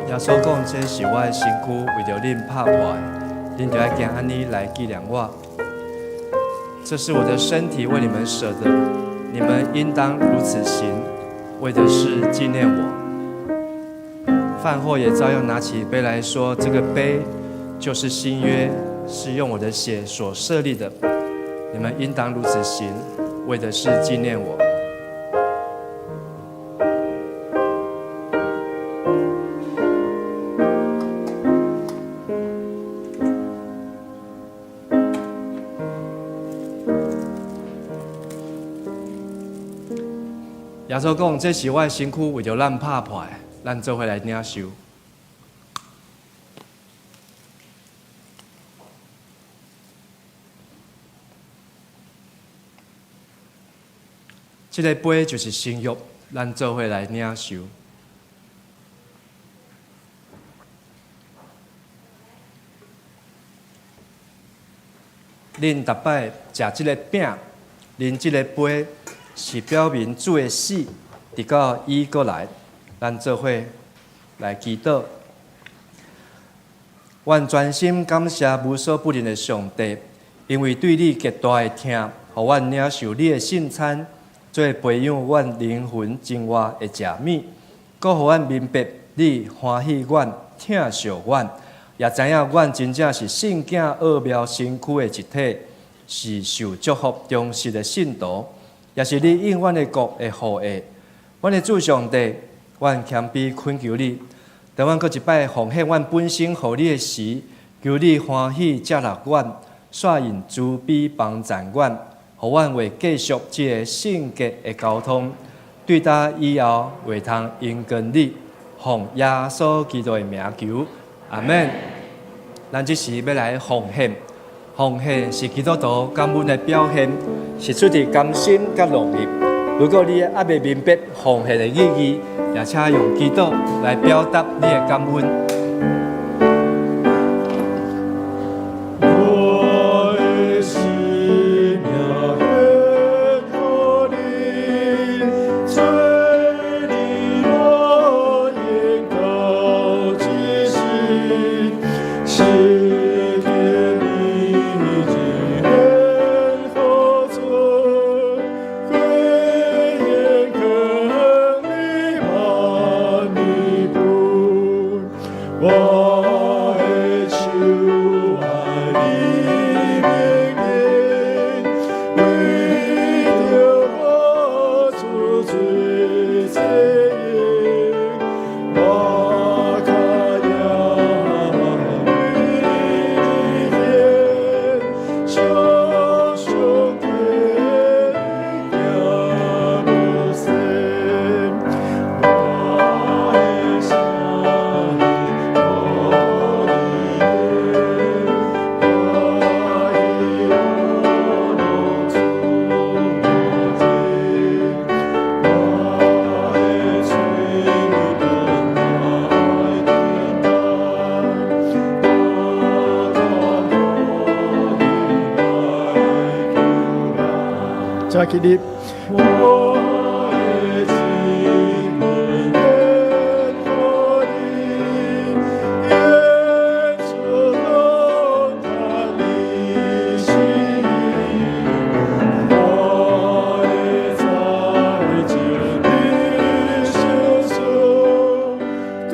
耶穌講：這是我的身軀，為著恁拍破的，恁著愛行按呢來紀念我。這是我的身體，為你們捨的，你們應當如此行，為的是紀念我。飯後也照樣拿起杯來說：這個杯就是新約，是用我的血所設立的，你們應當如此行，為的是紀念我。耶穌講：這是我的身軀，為著咱拍破的，咱做伙來領受。這个杯就是新約，咱做伙來領受。恁逐擺食這个餅、啉這个杯，是表明主的死，直到伊閣來。咱做伙來祈禱。阮專心感謝無所不能的上帝，因為對你極大的疼，予阮領受你的聖餐，做培養阮靈魂真活的食物，閣予阮明白你歡喜阮、疼惜阮，也知影阮真正是聖子奧妙身軀的一體，是受祝福忠實的信徒，也是你永遠的國的後裔。阮的主上帝，阮謙卑懇求你，當阮閣一擺奉獻阮本身予你的時，求你歡喜接納阮，煞用慈悲幫贊阮，予阮會繼續這个聖潔的交通，對今以後會通榮光你，奉耶穌基督的名求，阿們。咱這時欲來奉獻，奉獻是基督徒感恩的表現，是出自甘心佮樂意。如果你猶未明白奉獻的意義，也請用祈禱來表達你的感恩。我的生命獻予你，做你樂園到這世，世間美景獻予主，血眼肯你萬里步，我的手愛你面前，為著我主最濟用，我較也為你獻，常常天行無息，我的生命予你，歡喜樂主我聽，我的嘴唇愛敬拜，我予你來求請起立。我的生命獻予你，演出頌讚你心意，我的財經你享受，甘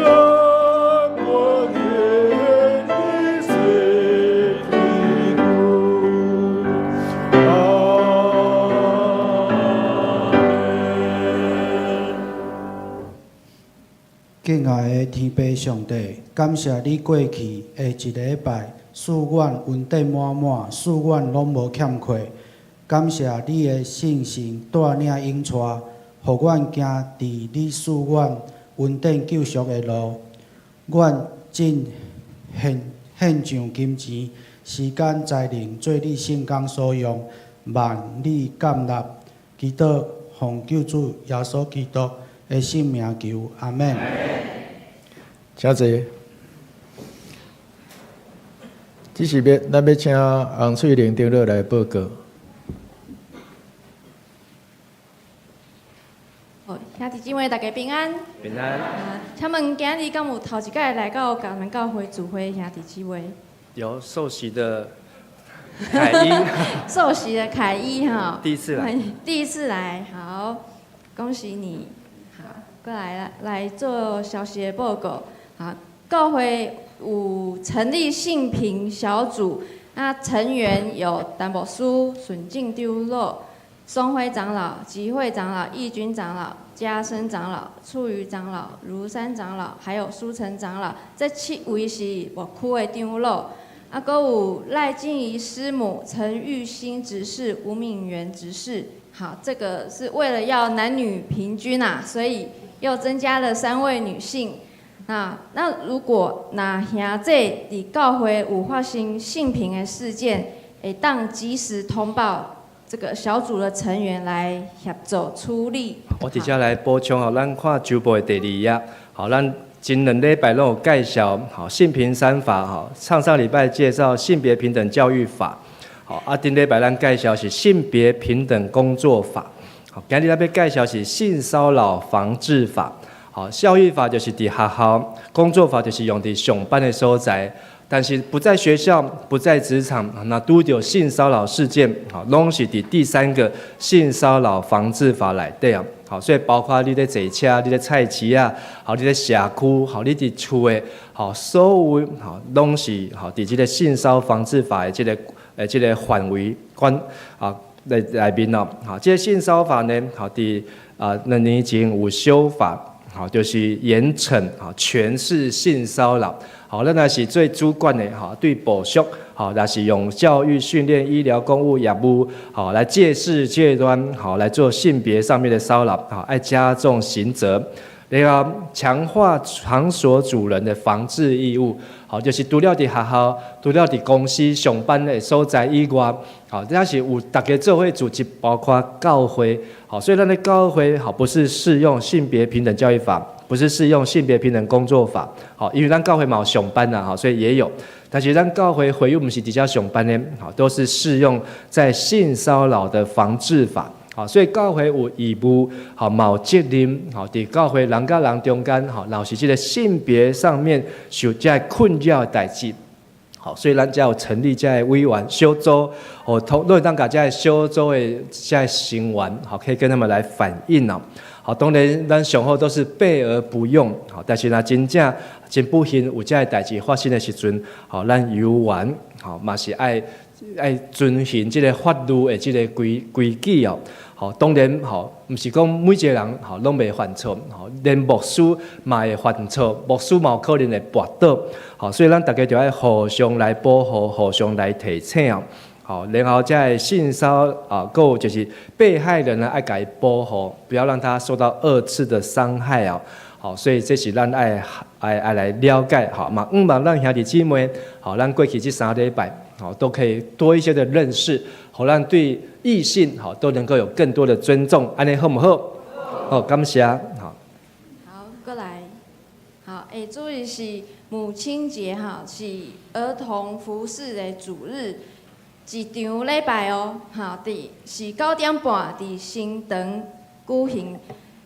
我願意隨你故。阿們。敬愛的天父上帝，感謝你過去的一禮拜賜阮恩典滿滿，賜阮攏無欠缺。感謝你的聖神帶領引帶，予阮行佇你賜阮恩典救贖的路。阮真獻獻上金錢、時間、才能，做你聖工所用，望你甘納。祈禱奉救主耶穌基督的聖名求，阿們。請坐。這時欲，咱欲請洪翠玲長老來報告。好，兄弟姊妹大家平安。平安。啊，請問今日敢有頭一擺來到甲南教會聚會的兄弟姊妹？有受洗的凱伊，受洗的凱伊哈，第一次來，第一次來，好，恭喜你，好，過來來來做小息的報告。好，教會有成立性平小組，那成員有陳牧師、順進長老、松輝長老、集會長老、義軍長老、嘉生長老、處瑜長老、如山長老，還有書成長老，這七位是牧區的長老。啊，閣有賴靜怡師母、陳玉興執事、吳敏元執事。好，這個是為了要男女平均啊，所以又增加了三位女性。那那如果若兄弟佇教會有發生性平的事件，會當及時通報這個小組的成員來協助處理。我佇遮來補充吼，咱看週報的第二頁，好，咱前兩禮拜攏有介紹，好性平三法，吼，上上禮拜介紹性別平等教育法，好，啊，頂禮拜咱介紹是性別平等工作法。好，今日咱欲介紹是性騷擾防治法。好，教育法就是佇學校，工作法就是用佇上班的所在。但是不在學校，不在職場，若拄著性騷擾事件，好，攏是佇第三個性騷擾防治法內底啊。好，所以包括你咧坐車，你咧菜市仔，好，你咧社區，好，你佇厝的，好，所有好，攏是好佇這个性騷防治法的這个範圍管啊內面哦。好，這个性騷法呢，好，佇2年前有修法，好，就是嚴懲啊，權勢性騷擾。好，咱若是做主管的，哈，對部屬，好，若是用教育訓練、醫療、公務業務，好，來借勢借端，好，來做性別上面的騷擾，好，愛加重刑責，然後強化場所主人的防治義務，好，就是除了佇學校，除了佇公司上班的所在以外，好，這是有逐家做伙組織，包括教會，好，所以咱的教會，好，不是適用性別平等教育法。不是適用性別平等工作法，好，因為咱教會嘛有上班啦，哈，所以也有。但是咱教會會友毋是佇遮上班的，好，都是適用在性騷擾的防治法，好，所以教會有義務，好，嘛有責任，好，佇教會人佮人中間，好，若是這个性別上面受這个困擾的代誌，好，所以咱才有成立這个委員小組，哦，攏會當共這个小組的這个成員，好，可以跟他們來反映哦。好，當然咱上好都是備而不用，好，但是若真正真不幸有這个代誌發生的時陣，好，咱猶原，好，嘛是愛遵循這个法律的這个規矩哦。好，當然，吼，毋是講每一个人吼攏袂犯錯，吼，連牧師嘛會犯錯，牧師嘛有可能會跋倒，好，所以咱逐家就愛互相來保護，互相來提醒哦。好，然後在性騷啊，閣有就是被害人呢，愛共伊保護，不要讓他受到二次的傷害哦。好，所以這是咱愛來了解，好嘛。毋望咱兄弟姊妹，好，咱過去這3禮拜，好，都可以多一些的認識，好，讓對異性好都能夠有更多的尊重，按呢好毋好？好，感謝，好。好，過來，好，欸，主日是母親節哈，是兒童服事的主日。一場禮拜哦，哈，佇是9點半佇新堂舉行，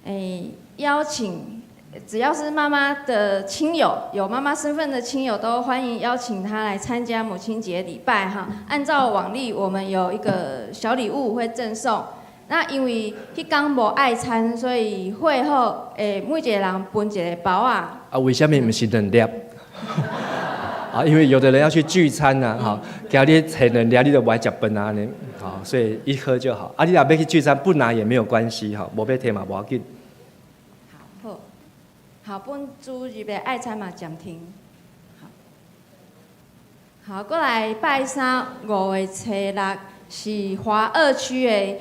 欸，邀請只要是媽媽的親友，有媽媽身份的親友都歡迎邀請他來參加母親節禮拜哈。按照往例，我們有一個小禮物會贈送。那因為彼工無愛餐，所以會後欸，每一個人分一個包仔。啊，為啥物毋是兩粒？啊，因為有的人要去聚餐呐，哈，今日揣兩粒，你就無愛食飯啊，呢，好，所以一顆就好。啊，你若欲去聚餐不拿也沒有關係，哈，無欲提嘛無要緊。好，好，本主日的愛餐嘛暫停。好，好，過來拜三5月初6是華二區的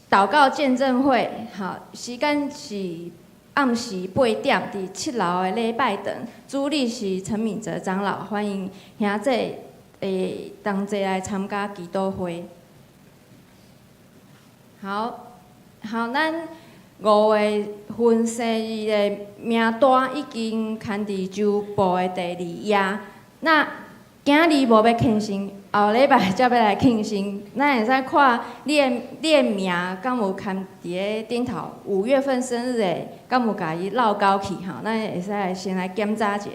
禱告見證會，好，時間是暗時8點，佇7樓的禮拜堂，主禮是陳敏哲長老，歡迎兄弟欸同齊來參加祈禱會。好，好，咱5月份生日的名單已經刊佇週報的第二頁。那今日無欲慶生，後禮拜才欲來慶生。咱會使看你的名敢有刊佇咧頂頭？5月份生日的，敢有共伊落勾去吼？咱會使來先來檢查一下。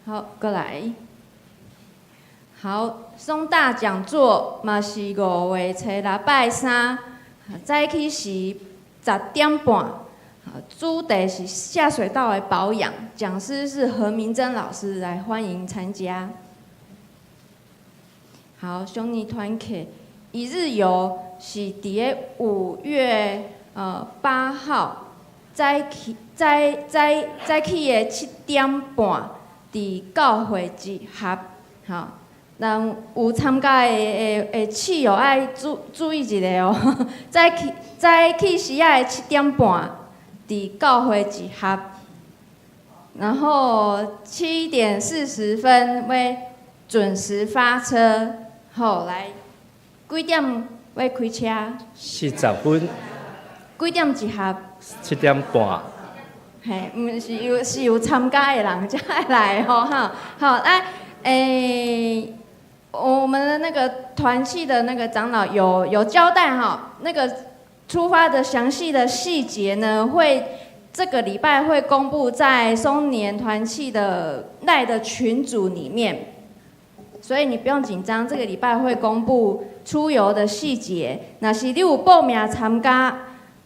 好，過來。好，松大講座嘛是5月初6拜三，早起時10點半。主題是下水道的保養，講師是何明珍老師，來歡迎參加。好，兄弟團契一日遊是佇咧5月8號早起的7點半，佇教會集合。好，咱有參加的親友愛注意一下哦。早起時仔的7點半，佇教會集合，然後7點40分欲準時發車。好，來幾點欲開車？40分。幾點集合？7點半。嘿，毋是有是有參加的人才會來吼，哈。好，來，欸，我們的那個團契的那個長老有交代哈，那個出發的詳細的細節呢，會這個禮拜會公布在松年團契的 LINE 的群組裡面，所以你不用緊張，這個禮拜會公布出遊的細節。若是你有報名參加，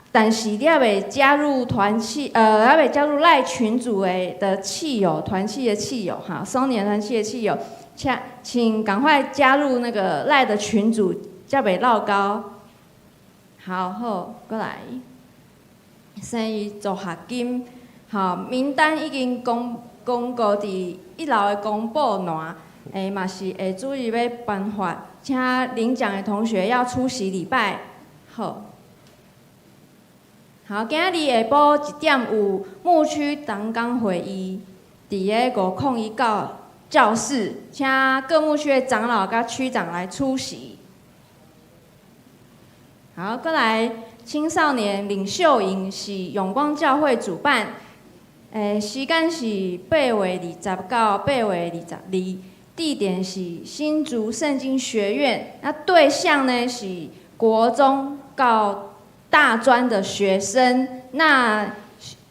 但是你猶未加入團契，猶未加入 LINE 群組的契友，團契的契友哈，松年團契的契友，請趕快加入那個 LINE 的群組，才袂落勾。好，好，過來。生日助學金，好，名單已經公告佇一樓的公布欄，嘛是會主日欲頒發，請領獎的同學要出席禮拜。好，好，今仔日下晡1點有牧區同工會議，佇个501教室，請各牧區的長老佮區長來出席。好，過來青少年領袖營是永光教會主辦，時間是8月20到8月22，地點是新竹聖經學院。那對象呢是國中到大專的學生。那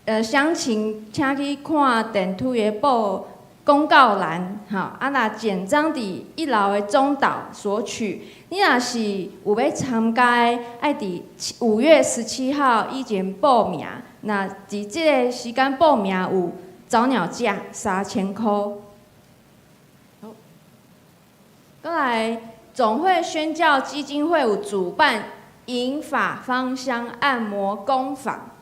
詳情請去看電梯的報公告欄，吼，啊，若簡章佇一樓的中島索取。你若是有欲參加的，愛佇5月17號以前報名。若佇這个時間報名有早鳥價3000塊。好，過來總會宣教基金會有主辦銀髮芳香按摩工坊，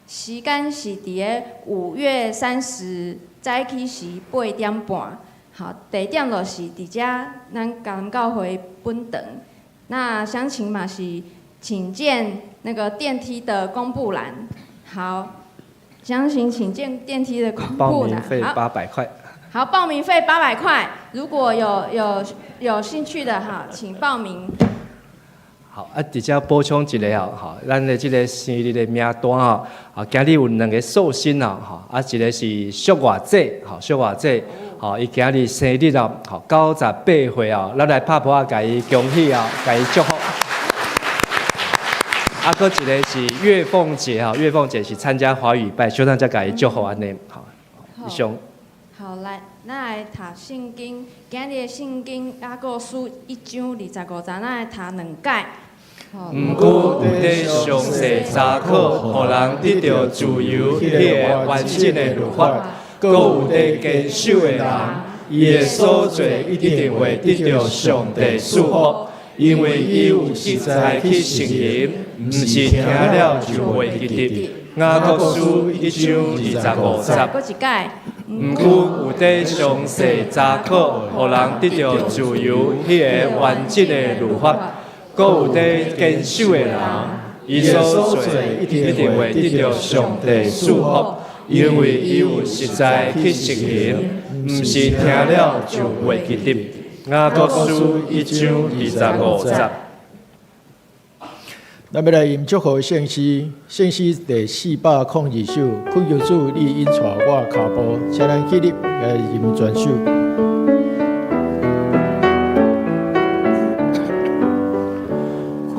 時間是佇个5月30早起時8點半。好，地點就是佇遮咱嘉南教會本堂。那詳情嘛是，請見那個電梯的公布欄。好，詳情請見電梯的公布欄。報名費800塊。好，報名費八百塊，如果有興趣的哈，請報名。好，啊，佇遮補充一下哦，吼，咱的這个生日的名單吼，啊，今日有兩个壽星啊，吼，啊，一个是淑華姐，吼，淑華姐，吼，伊今日生日哦，吼，98歲哦，咱來拍噗仔，共伊恭喜啊，共伊祝福。啊，閣一个是月鳳姐吼，月鳳姐是參加華語拜，小等才共伊祝福按呢，好，以上。好，來，咱來讀聖經，今日的聖經雅各書1章25節，咱來讀兩擺。毋過有咧詳細查考，予人得著自由，彼个完整的律法，閣有咧堅守的人，伊的所做一定會得著上帝賜福，因為伊有實在去實行，毋是聽了就袂記得。雅各書1章25節。閣一擺。毋過有咧詳細查考，予人得著自由，彼个完整的律法。閣有咧堅守的人，伊所做一定會得著上帝賜福，因為伊有實在去實行，毋是聽了就袂記得。雅各書1章25節。咱欲來吟祝福聖詩，聖詩第402首，懇求主你引帶我跤步，請咱起立來吟全首。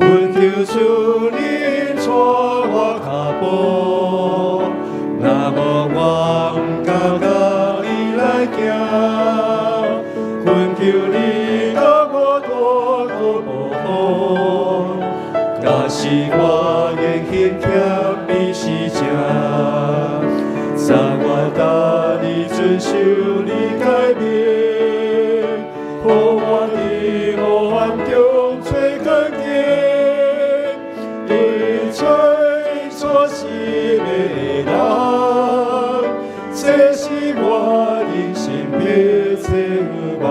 懇求主你引帶我跤步，若無我毋敢共你來行。懇求你共我帶好保護，假使我言行欠你是正，昨我答你遵守你誡命，予我佇黑暗中找光景，一切錯失的人，這是我人生迫切願望。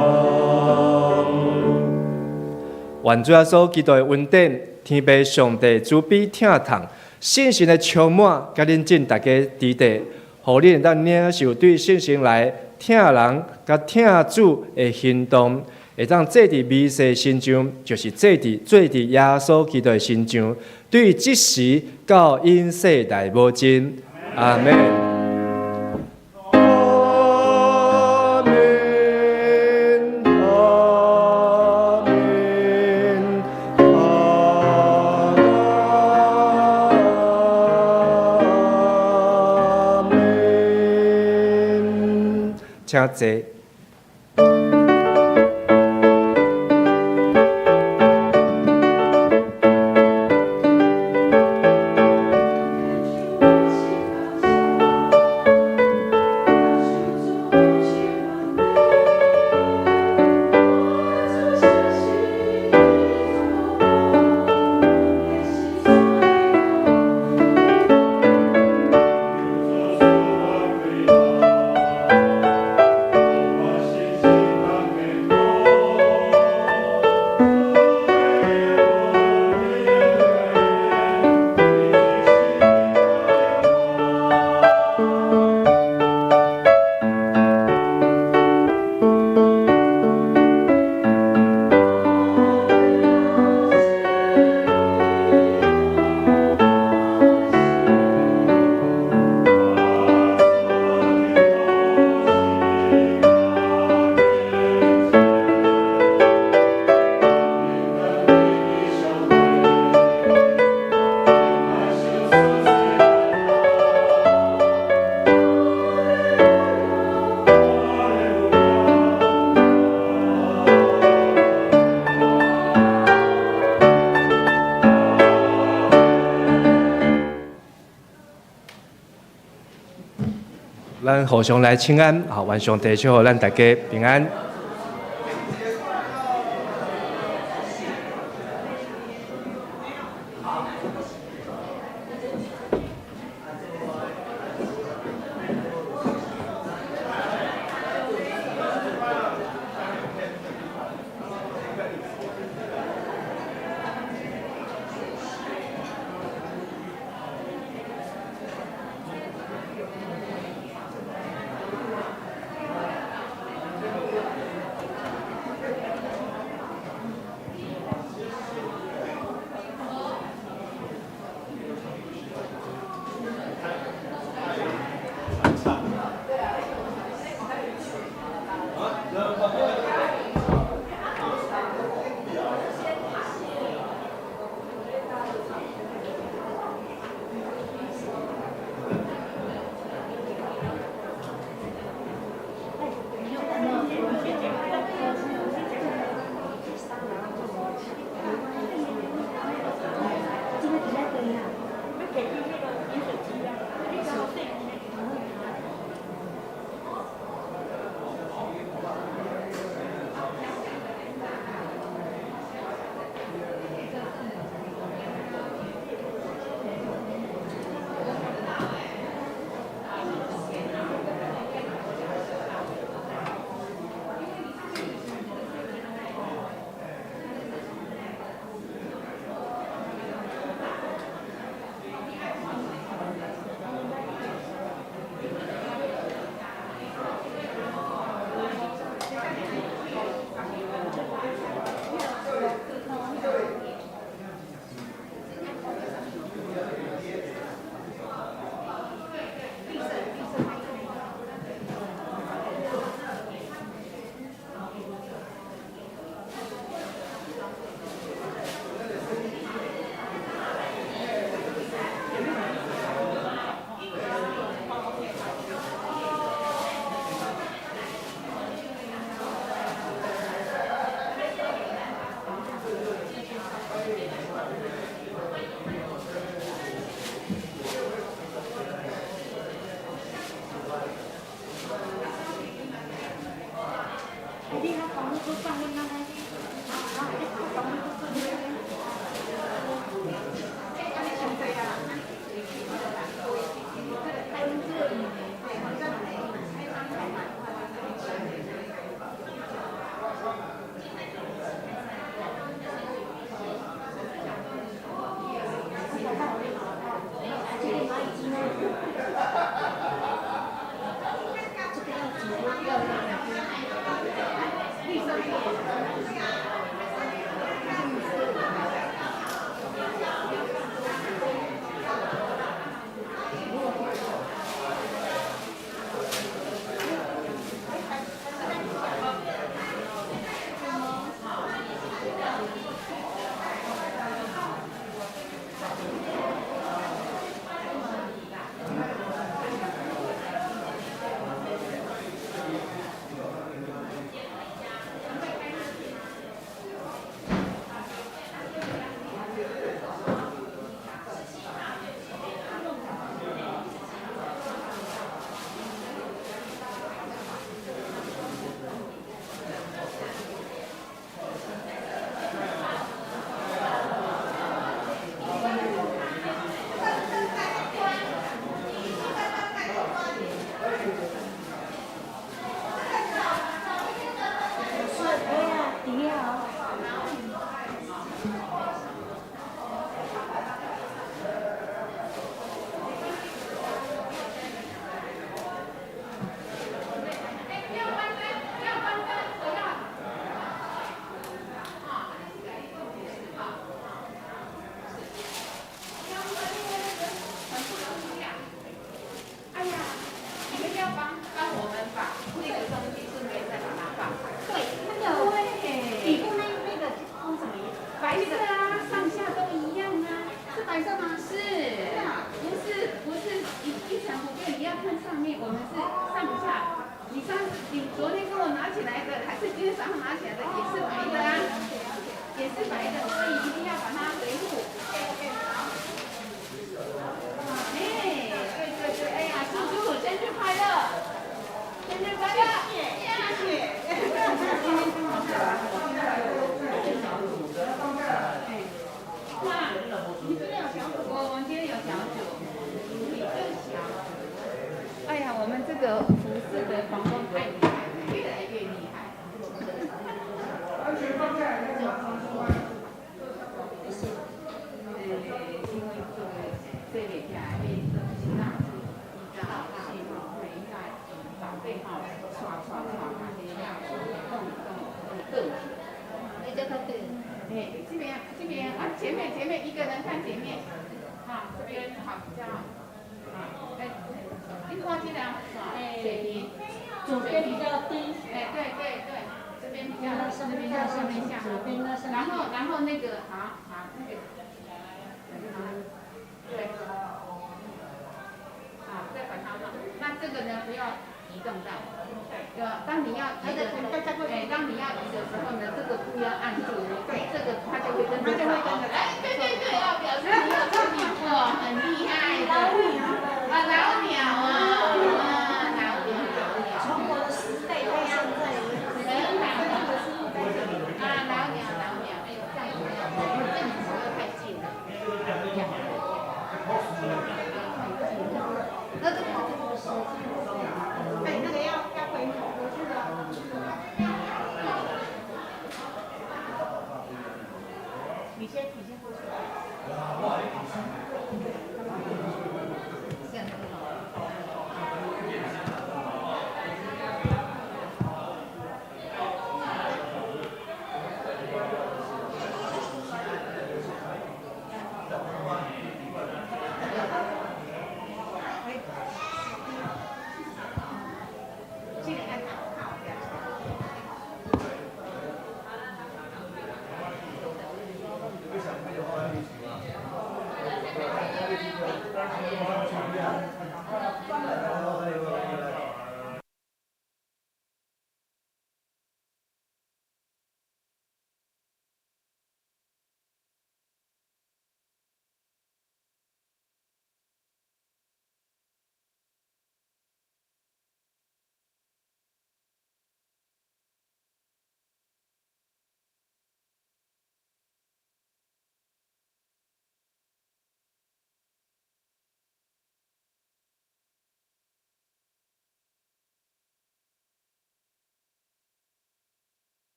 願主耶穌基督的恩典，天父上帝慈悲疼痛，聖神的充滿，佮恁眾大家佇地，予恁會當領受對聖神來疼人佮疼主的行動，會當做佇彌賽身上，就是做佇耶穌基督的身上，對這時到永世代無盡。阿們。阿們，阿請坐。咱互相來請安，好，願上帝賜予咱大家平安。這個服飾的皇宮太厲害了，越來越厲害。因為做這個起來，是那，伊家是吼，伊家長輩吼，帶帶帶，弄弄弄倒去。你叫他對。哎，這邊這邊啊，前面前面一個人看前面，好，這邊好比較好，哎，你看這個水平，左邊比較低。哎，對對對，這邊比較，這邊較上面下，然後那個，好好那個，對，好，再把它放，那這個呢不要移動到，對，當你要移的，哎，當你要移的時候呢，這個布要按住，對，這個它就會跟着，它就會跟着。